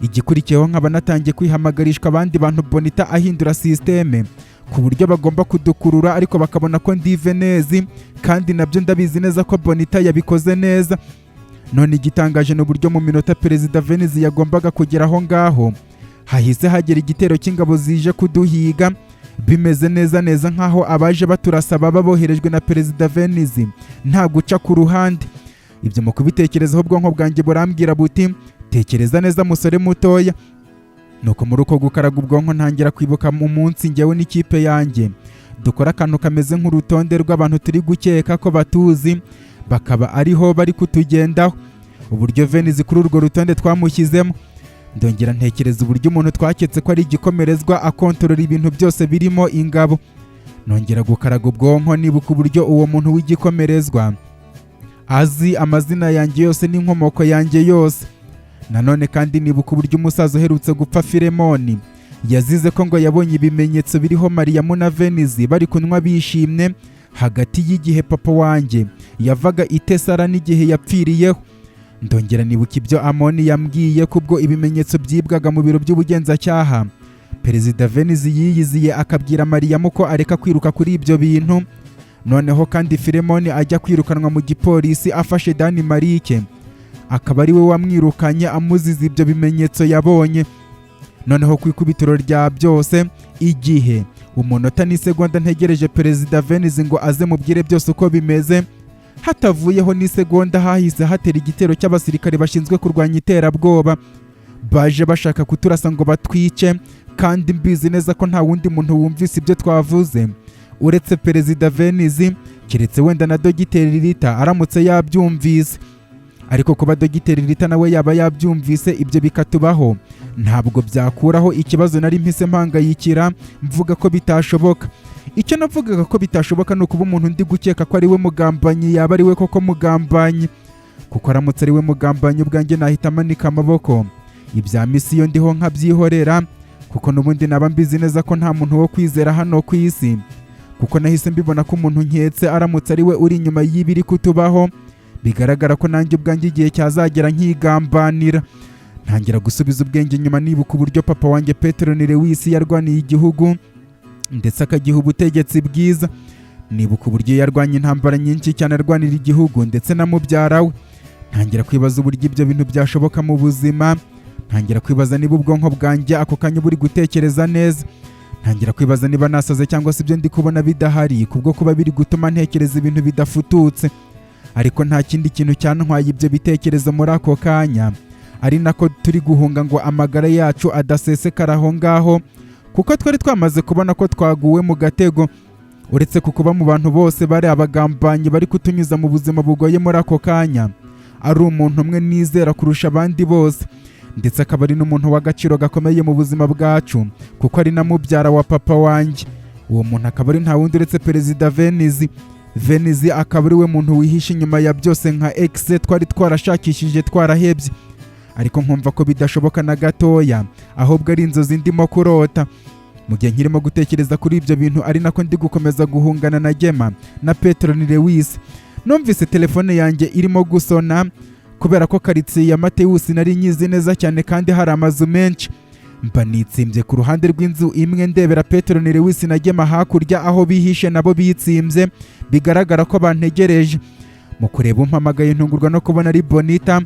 Igikurikiyeho, nkaba natangiye kwihamagarishwa abandi bantu, Bonita ahindura sisiteme ku buryo bagomba kudukurura, ariko bakabona ko ndi Venezi, kandi nabyo ndabizi neza ko Bonita yabikoze neza. None igitangaje ni uburyo mu minota Perezida Venezi yagombaga kugera aho ngaho, hahise hagera igitero cy'ingabo zije kuduhiga, bimeze neza neza nk'aho abaje baturasa baba boherejwe na Perezida Venizi, nta guca ku ruhande. Ibyo mu kubitekerezaho, ubwonko bwanjye burambwira buti: "Tekereza neza, musore mutoya." Nuko muri uko gukaraga ubwonko, ntangira kwibuka mu munsi njyewe n'ikipe yanjye dukora akantu kameze nk'urutonde rw'abantu turi gukeka ko batuzi, bakaba ariho bari kutugendaho. Uburyo Venizi kuri urwo rutonde twamushyizemo. Ndongera ntekereza uburyo umuntu twaketse ko ari igikomerezwa akontorora ibintu byose birimo ingabo. Nongera gukaraga ubwonko nibuka uburyo uwo muntu w'igikomerezwa azi amazina yanjye yose n'inkomoko yanjye yose. Nanone kandi nibuka uburyo umusaza uherutse gupfa, Filemoni, yazize ko ngo yabonye ibimenyetso biriho Mariyamu na Venizi bari kunywa bishimye hagati y'igihe papa wanjye yavaga i Tesara n'igihe yapfiriyeho. Ndongera nibuka ibyo Amoni yambwiye kubwo ibimenyetso byibwaga mu biro by'ubugenzacyaha. Perezida Venizi yiyiziye akabwira Mariyamu ko areka kwiruka kuri ibyo bintu. Noneho kandi Filemoni ajya kwirukanwa mu gipolisi afashe Dani Marike, akaba ari we wamwirukanye amuziza ibyo bimenyetso yabonye. Noneho ku ikubitiro rya byose, igihe, umunota n'isegonda ntegereje Perezida Venizi ngo aze mubwire byose uko bimeze, hatavuyeho n'isegonda hahise hatera igitero cy'abasirikare bashinzwe kurwanya iterabwoba. Baje bashaka kuturasa ngo batwice, kandi mbizi neza ko nta wundi muntu wumvise ibyo twavuze uretse Perezida Venizi, keretse wenda na Dogiteri Rita aramutse yabyumvise. Ariko kuba Dogiteri Rita nawe yaba yabyumvise, ibyo bikatubaho, ntabwo byakuraho ikibazo nari mpise mpangayikira mvuga ko bitashoboka. Icyo navugaga ko bitashoboka ni ukuba umuntu ndi gukeka ko ari we mugambanyi yaba ari we koko mugambanyi, kuko aramutse ari we mugambanyi ubwanjye nahita amanika amaboko, ibya misiyo ndiho nkabyihorera, kuko n'ubundi naba mbizi neza ko nta muntu wo kwizera hano ku isi, kuko nahise mbibona ko umuntu nketse aramutse ari we uri inyuma y'ibiri kutubaho, bigaragara ko nanjye ubwanjye igihe cyazagera nkigambanira. Ntangira gusubiza ubwenge inyuma nibuka uburyo papa wanjye Petero Lewis yarwaniye igihugu ndetse akagiha ubutegetsi bwiza, nibuka uburyo yarwanye intambara nyinshi cyane arwanira igihugu ndetse na mubyara we. Ntangira kwibaza uburyo ibyo bintu byashoboka mu buzima. Ntangira kwibaza niba ubwonko bwanjye ako kanya buri gutekereza neza. Ntangira kwibaza niba nasaze cyangwa se ibyo ndi kubona bidahari kubwo kuba biri gutuma ntekereza ibintu bidafututse. Ariko nta kindi kintu cyantwaye ibyo bitekerezo muri ako kanya, ari nako turi guhunga ngo amagara yacu adasesekara aho ngaho, kuko twari twamaze kubona ko twaguwe mu gatego. Uretse ku kuba mu bantu bose bari abagambanyi bari kutunyuza mu buzima bugoye muri ako kanya, ari umuntu umwe nizera kurusha abandi bose, ndetse akaba ari n'umuntu w'agaciro gakomeye mu buzima bwacu, kuko ari na mubyara wa papa wanjye. Uwo muntu akaba ari nta wundi uretse Perezida Venizi. Venizi akaba ari we muntu wihishe inyuma ya byose nka ex twari twarashakishije twarahebye, ariko nkumva ko bidashoboka na gatoya, ahubwo ari inzozi ndimo kurota. Mu gihe nkirimo gutekereza kuri ibyo bintu, ari nako ndi gukomeza guhungana na Gema na Petero ni Lewis, numvise telefone yanjye irimo gusona. Kubera ko karitsiye ya Matewusi nari nyizi neza cyane kandi hari amazu menshi, mba nitsimbye ku ruhande rw'inzu imwe ndebera Petero ni Lewis na Gema hakurya aho bihishe, nabo bitsimbye, bigaragara ko bantegereje. Mu kureba umpamagaye, ntungurwa no kubona ari Bonita.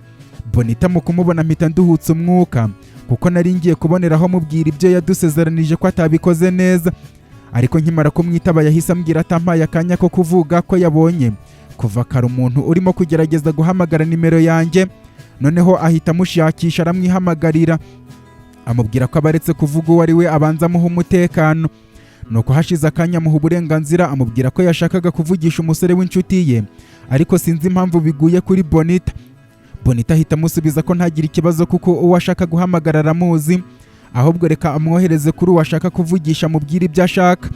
Bonita mu kumubona mpita nduhutse umwuka, kuko nari ngiye kuboneraho mubwira ibyo yadusezeranije ko atabikoze neza. Ariko nkimara kumwitaba, yahise ambwira atampaye akanya ko kuvuga ko yabonye kuva kare umuntu urimo kugerageza guhamagara nimero yanjye. Noneho ahita amushakisha, aramwihamagarira, amubwira ko abaretse kuvuga uwo ari we, abanza amuha umutekano. Nuko hashize akanya amuha uburenganzira, amubwira ko yashakaga kuvugisha umusore w'inshuti ye, ariko sinzi impamvu biguye kuri Bonita. Bonita ahita amusubiza ko ntagire ikibazo, kuko uwo ashaka guhamagara aramuzi, ahubwo reka amwohereze kuri uwo ashaka kuvugisha amubwire ibyo ashaka.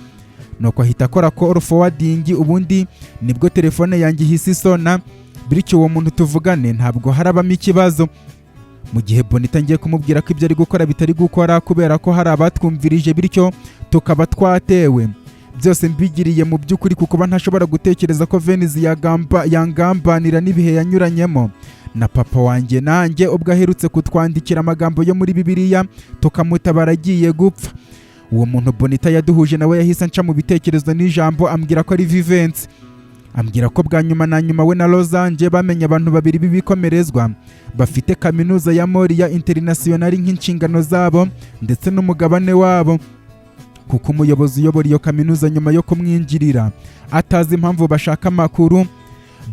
Nuko ahita akora call forwarding, ubundi nibwo telefone yanjye ihise isona, bityo uwo muntu tuvugane ntabwo harabamo ikibazo. Mu gihe Bonita ngiye kumubwira ko ibyo ari gukora bitari gukora kubera ko hari abatwumvirije, bityo tukaba twatewe, byose mbigiriye mu by'ukuri kuko ntashobora gutekereza ko Venizi yangambanira n'ibihe yanyuranyemo na papa wanjye, nanjye ubwo aherutse kutwandikira amagambo yo muri Bibiliya tukamutabara agiye gupfa. Uwo muntu Bonita yaduhuje nawe yahise anca mu bitekerezo n'ijambo, ambwira ko ari Vivensi, ambwira ko bwa nyuma na nyuma we na Rosange bamenye abantu babiri b'ibikomerezwa bafite kaminuza ya Moria International nk'inshingano zabo ndetse n'umugabane wabo, kuko umuyobozi uyobora iyo kaminuza nyuma yo kumwinjirira atazi impamvu bashaka amakuru,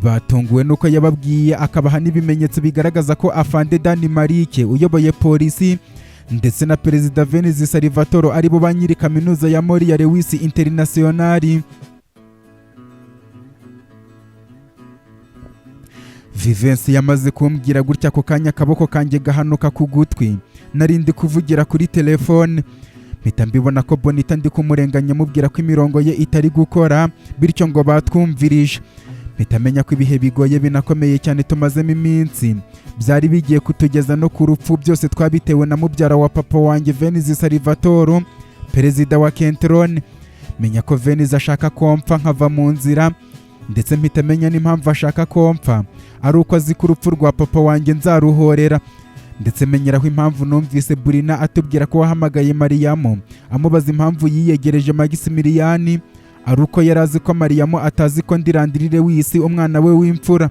batunguwe nuko yababwiye akabaha n'ibimenyetso bigaragaza ko afande Dani Marike uyoboye polisi ndetse na Perezida Venizi Salvatore aribo ba nyiri kaminuza ya Moria Lewis International. Vivensi yamaze kumbwira gutya, ako kanya akaboko kanjye gahanuka ku gutwi nari ndi kuvugira kuri telefone. Mpita mbibona ko Bonita ndi kumurenganya, mubwira ko imirongo ye itari gukora, bityo ngo batwumvirije. Mpita menya ko ibihe bigoye binakomeye cyane tumazemo iminsi byari bigiye kutugeza no ku rupfu. Byose twabitewe na mubyara wa papa wanjye, Venizi Salvatore, perezida wa Kentrone. Menya ko Venizi ashaka kompfa nkava mu nzira, ndetse mpita menya n'impamvu ashaka kompfa ari uko azi ko urupfu rwa papa wanjye nzaruhorera. Ndetse menyeraho impamvu numvise Burina atubwira ko wahamagaye Mariyamu amubaza impamvu yiyegereje Maximilian, ari uko yari azi ko Mariyamu atazi ko ndirandirire w'isi umwana we w'imfura.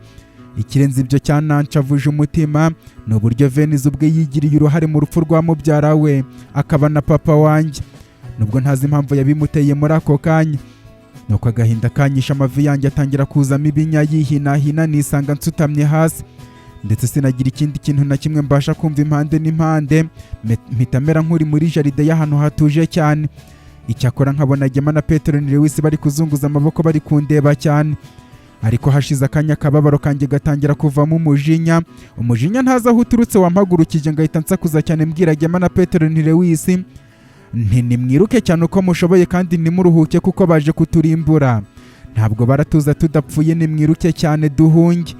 Ikirenze ibyo cyanancavuje umutima ni uburyo Venizi ubwe yigiriye uruhare mu rupfu rwa mubyara we akaba na papa wanjye, nubwo ntazi impamvu yabimuteye muri ako kanya. Nuko agahinda kanyishe, amavi yanjye atangira kuzamo ibinya yihinahina, nisanga nsutamye hasi, ndetse sinagira ikindi kintu na kimwe mbasha kumva impande n'impande. Mpita mera nk'uri muri jardin y'ahantu hatuje cyane. Icyakora nkabona Gema na Petero ni Lewis bari kuzunguza amaboko, bari kundeba cyane. Ariko hashize akanya, akababaro kanjye gatangira kuvamo umujinya, umujinya ntazi aho uturutse wampagurukije, ngahita nsakuza cyane mbwira Gema na Petero ni Lewis nti: "Nimwiruke cyane uko mushoboye kandi ntimuruhuke, kuko baje kuturimbura. Ntabwo baratuza tudapfuye. Nimwiruke cyane duhunge."